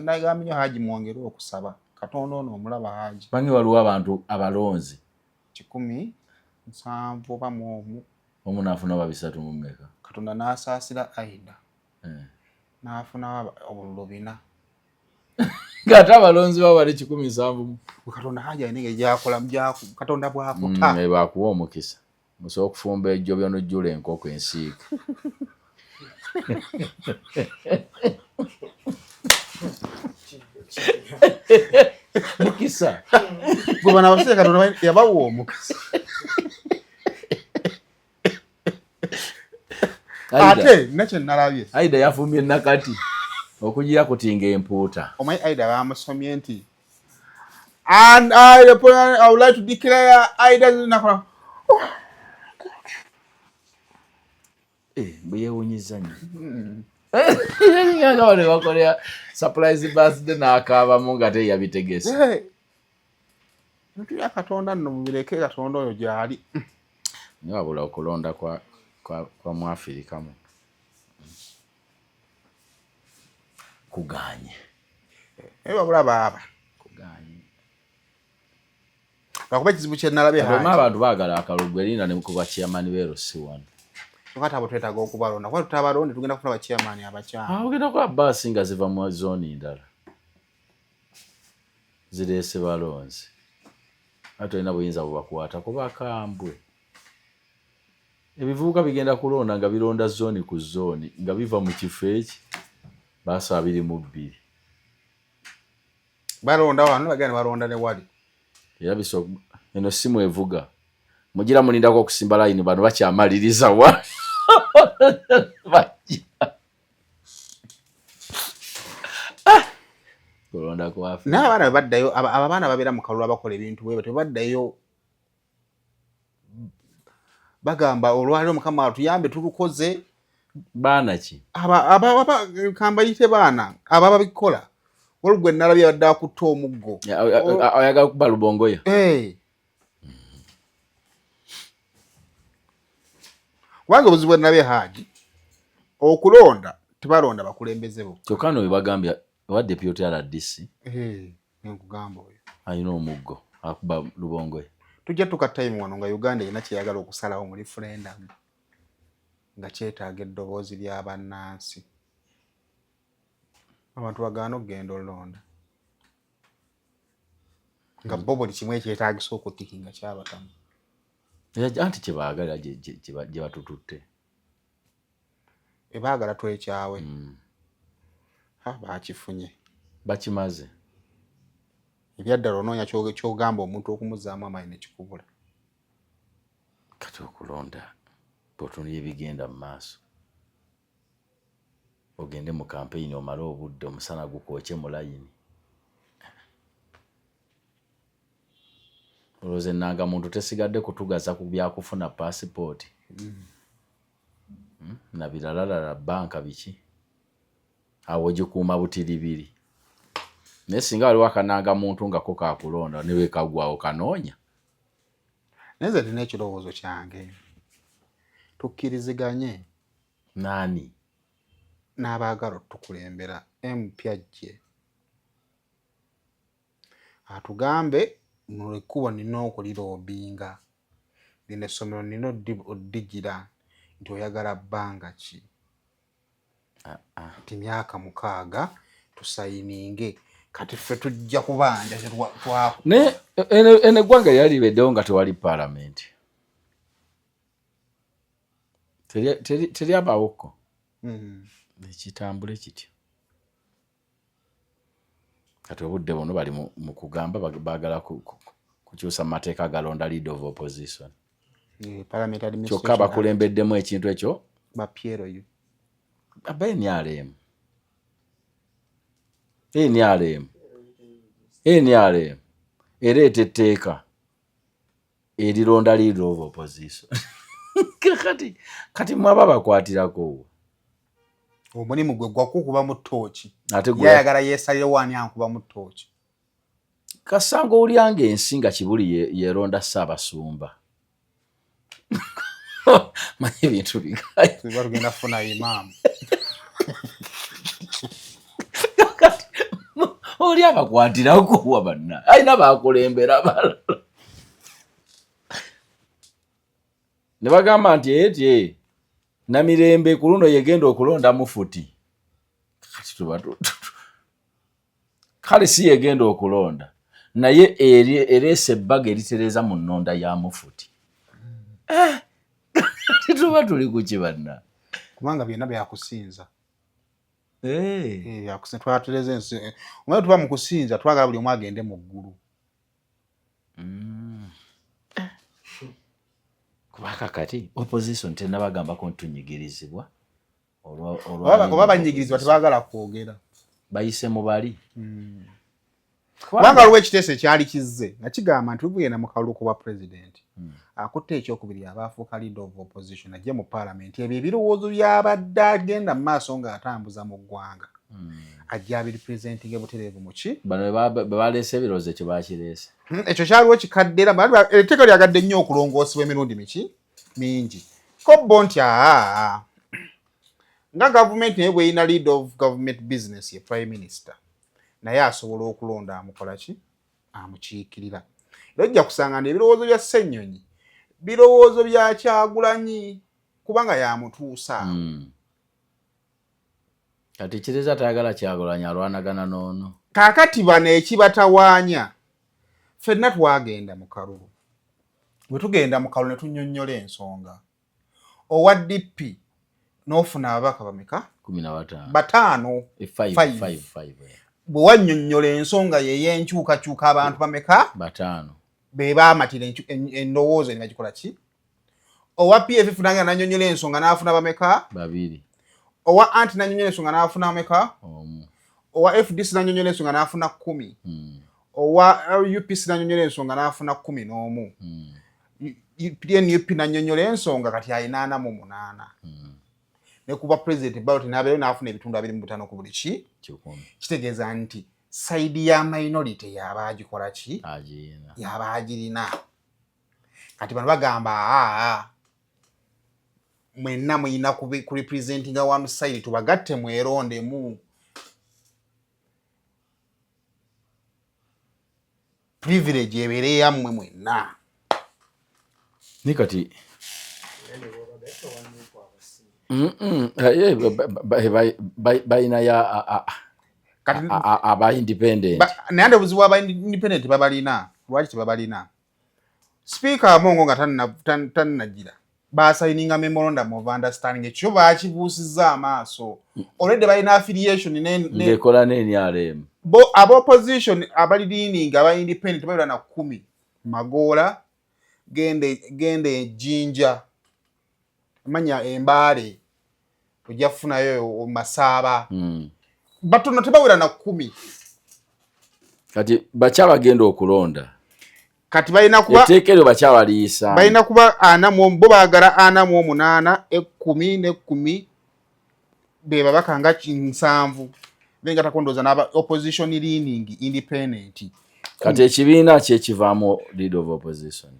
nagambye nnyo Haji mwongere okusaba. Katonda ono omulaba Haji. Bangi waliwo abantu abalonzi. 171 oba mu omu. Omu n'afuna oba 3 mu mmeka. Katonda n'asaasira Aida. N'afuna obululu 4. Ng'ate abalonzi baba bali 170 mu. Katonda Haji alina engeri gy'akola, Katonda bw'akuta. Bw'akuwa omukisa. Musobola okufumba ejjo by'onojjula enkoko ensiike. Mukisa. Gwe bano abasajja Katonda yabawa omukisa. Ate nakyo nalabye. Aida yafumbye nakati okugira kutinga empuuta. Omanyi Aida bamusomye nti and I would like to declare Aida nakola. Bwe yeewunyizza nnyo. Nga bano bakolera surprise birthday n'akaabamu nga teyabitegese. Ebintu bya Katonda nno mubireke, Katonda oyo gy'ali. Naye wabula okulonda kwa mu Afirika muno kuganye. Naye wabula baaba. Kuganye. Lwakuba ekizibu kye nalabye Haji. Haji. Abantu baagala akalulu erinda ne ku bachairman b'e LC1. Kyokka ate abo twetaaga okubalonda. Kuba tutabalonde tugenda kufuna bachairman abakyamu. Ogenda kuba bbaasi nga ziva mu zooni ndala. Zireese balonzi. Ate tolina buyinza bubakwata kuba kambwe. Ebivubuka bigenda kulonda nga bironda zooni ku zooni nga biva mu kifo eki baasi 22. Balonda wano bagenda balonda ne wali. Era eno simu evuga. Mugira mulindako okusimba layini bano bakyamaliriza wa. Bajja. Kulonda kwa Afrika. Naye abaana bwe baddayo, abaana babeera mu kalulu abakola ebintu bwe batyo, baddayo bagamba olwaleero Mukama atuyambe tulukoze. Baana ki? Kambayite baana aba babikola. Waliwo gwe nalabye abadde akutte omuggo. Oyagala kuba Lubongoya? Kubanga obuzibu bwe nalabye Haji, okulonda tebalonda bakulembeze bo. Kyokka nno bwe bagambye owa deputy RDC. Nkugamba oyo. Alina omuggo akuba Lubongoya. Tujja tuka time wano nga Uganda erina kyeyagala okusalawo mu referendum nga kyetaaga eddoboozi lya bannansi. Abantu bagaana okugenda olonda. Nga bo buli kimu ekyetaagisa okutikinga kyabatamu. Anti kye baagala gye batututte. Ebaagala twekyawe. Baakifunye. Bakimaze. Ebyaddala onoonya ky'ogamba omuntu okumuzzaamu amaanyi ne kikubula. Kati okulonda bw'otunuulira ebigenda mu maaso. Ogende mu kampeyini omale obudde omusana gukwokye mu layini. Olowooza ennangamuntu tesigadde kutugaza ku byakufuna paasipooti. Na biralalala bbanka biki. Awo ogikuuma butiribiri. Naye singa waliwo akanangamuntu nga ko kakulonda ne bwe kagwawo kanoonya. Naye nze nina ekirowoozo kyange. Tukkiriziganye. Naani? N'abaagala otukulembera MP ajje. Atugambe Muno ekkubo nina okulirobinga, lino essomero nina oddigira nti oyagala bbanga ki? Nti myaka 6 tusayininge, kati ffe tujja kubanja. Naye eno eggwanga lyali libeddewo nga tewali paalamenti, teryabaawokko ekitambule kityo. Kati obudde buno bali mu kugamba baagala kukyusa mu mateeka agalonda leader of opposition, kyokka bakulembeddemu ekintu ekyo ba PLU. Aba NRM, NRM, NRM ereeta etteeka erironda leader of opposition. Kati mwaba bakwatirako omulimu gwe gwakukuba mu ttooki, yayagala yeesalirewo ani ankuba mu ttooki. Kasanga olyanga ensi nga Kibuli yeronda Ssaabasumba, manyi ebintu bigaye. Tugenda kufuna imaamu. Oli abakwatirako wa banna alina bakulembera balala ne bagamba nti etye Namirembe ku luno yegenda okulonda mufuti. Kati tuba kale si yegenda okulonda, naye ereese ebbaga eritereeza mu nnonda ya mufuti. Kati tuba tuli kuki banna? Kubanga byonna byakusinza. Twatutereeza ensi omanyi, tuba mu kusinza, twagala buli omu agende mu ggulu. Kubanga kati opposition tenabagambako nti tunyigirizibwa. Oba banyigirizibwa tebaagala kwogera. Bayise mu bali. Kubanga waliwo ekiteeso ekyali kizze nga kigamba nti tugenda mu kalulu ku bwa pulezidenti, akutte ekyokubiri aba afuuka leader of opposition, ajje mu paalamenti ebyo ebirowoozo byabadde agenda mu maaso ng'atambuza mu ggwanga, ajja abirepresentinge butereevu muki. Bano be baleese ebirowoozo, ekyo bakireese. Ekyo kyaliwo kikadde era etteeka lyagadde nnyo okulongoosebwa emirundi miki mingi, ko bo nti aa nga gavumenti naye bweyina lead of government business ye prime minister, naye asobola okulonda amukola ki, amukiikirira. Era ojja kusanga nti ebirowoozo bya Ssennyonyi birowoozo bya Kyagulanyi, kubanga yamutuusa awo. Kati Kireza tayagala Kyagulanyi, alwanagana n'ono. Kaakati bano ekibatawaanya, ffenna twagenda mu kalulu. Bwe tugenda mu kalulu ne tunnyonnyola ensonga, owa DP n'ofuna ababaka bameka? 15. 5. Five. Five. Five, five. Bwe wannyonnyola ensonga ye ey'enkyukakyuka, abantu bameka? 5. Be baamatira endowooza ne bagikola ki. Owa PFF nange nannyonnyola ensonga n'afuna bameka? 2. Owa anti nannyonnyola ensonga n'afuna bameka? 1. Owa FDC nannyonnyola ensonga n'afuna 10. Owa UPC nannyonnyola ensonga n'afuna 11. NUP nannyonnyola ensonga, kati alina 48. Ne kuba president ballot n'abeerayo n'afuna ebitundu 25 ku buli ki. 100. Kitegeeza nti side ya minority yaba agikola ki? Agirina. Yaba agirina. Kati bano bagamba aa mwenna muyina ku representinga one side, tubagatte mwerondemu, privilege ebeere yammwe mwenna. Ni kati balina ya kati aba independent. Naye ate obuzibu aba independent babalina, lwaki tebabalina? Sipiika Amongo nga tannagira basayininga memorandum of understanding, ekyo bakibuusizza amaaso, already balina affiliation ng'ekola ne NRM. Bo aba opposition abali leaning aba independent babeera na 10 Magoola, genda Ejjinja, manya Embaale, ojja kufunayo Masaaba. Batono, tebawera na 10. Kati bakyabagenda okulonda. Kati balina kuba etteeka eryo bakyabaliisa. Balina kuba 40, bo baagala 48, 10 n'10, be babaka nga 70, bengatako ndowooza n'aba opposition leaning independent. Kati ekibiina kyekivaamu leader of opposition.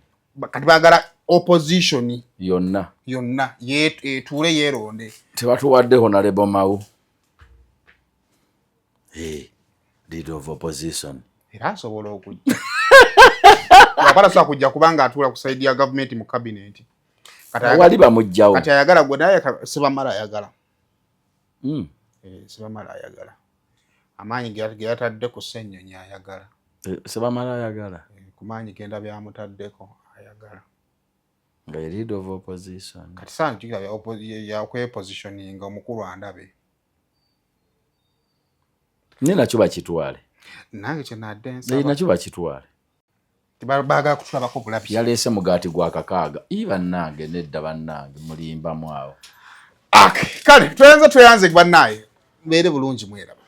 Kati baagala opposition yonna. Yonna etuule yeeronde. Tebatuwadde Honorable Mao. Hey, leader of opposition. Era asobola okujja. Wabala kujja kubanga atuula ku side ya gavumenti mu cabinet. Wali bamugjawo. Kati ayagala gwe naye Sebamala ayagala. Sebamala ayagala. Amaanyi ge yatadde ku Ssennyonyi ayagala. Sebamala ayagala. Ku maanyi genda byamutaddeko ayagala. Nga ye leader of opposition. Kati saa njukira yakwepositioninga omukulu andabe. Naye nakyo bakitwale. Nange kyenadde nsaba. Nakyo bakitwale. Baagala kutulabako bulabi. Yaleese mugaati gwa 6. Ii bannange, nedda bannange, mulimbamu awo. Kale tweyanze, tweyanze bannaaye, mbeere bulungi, mweraba.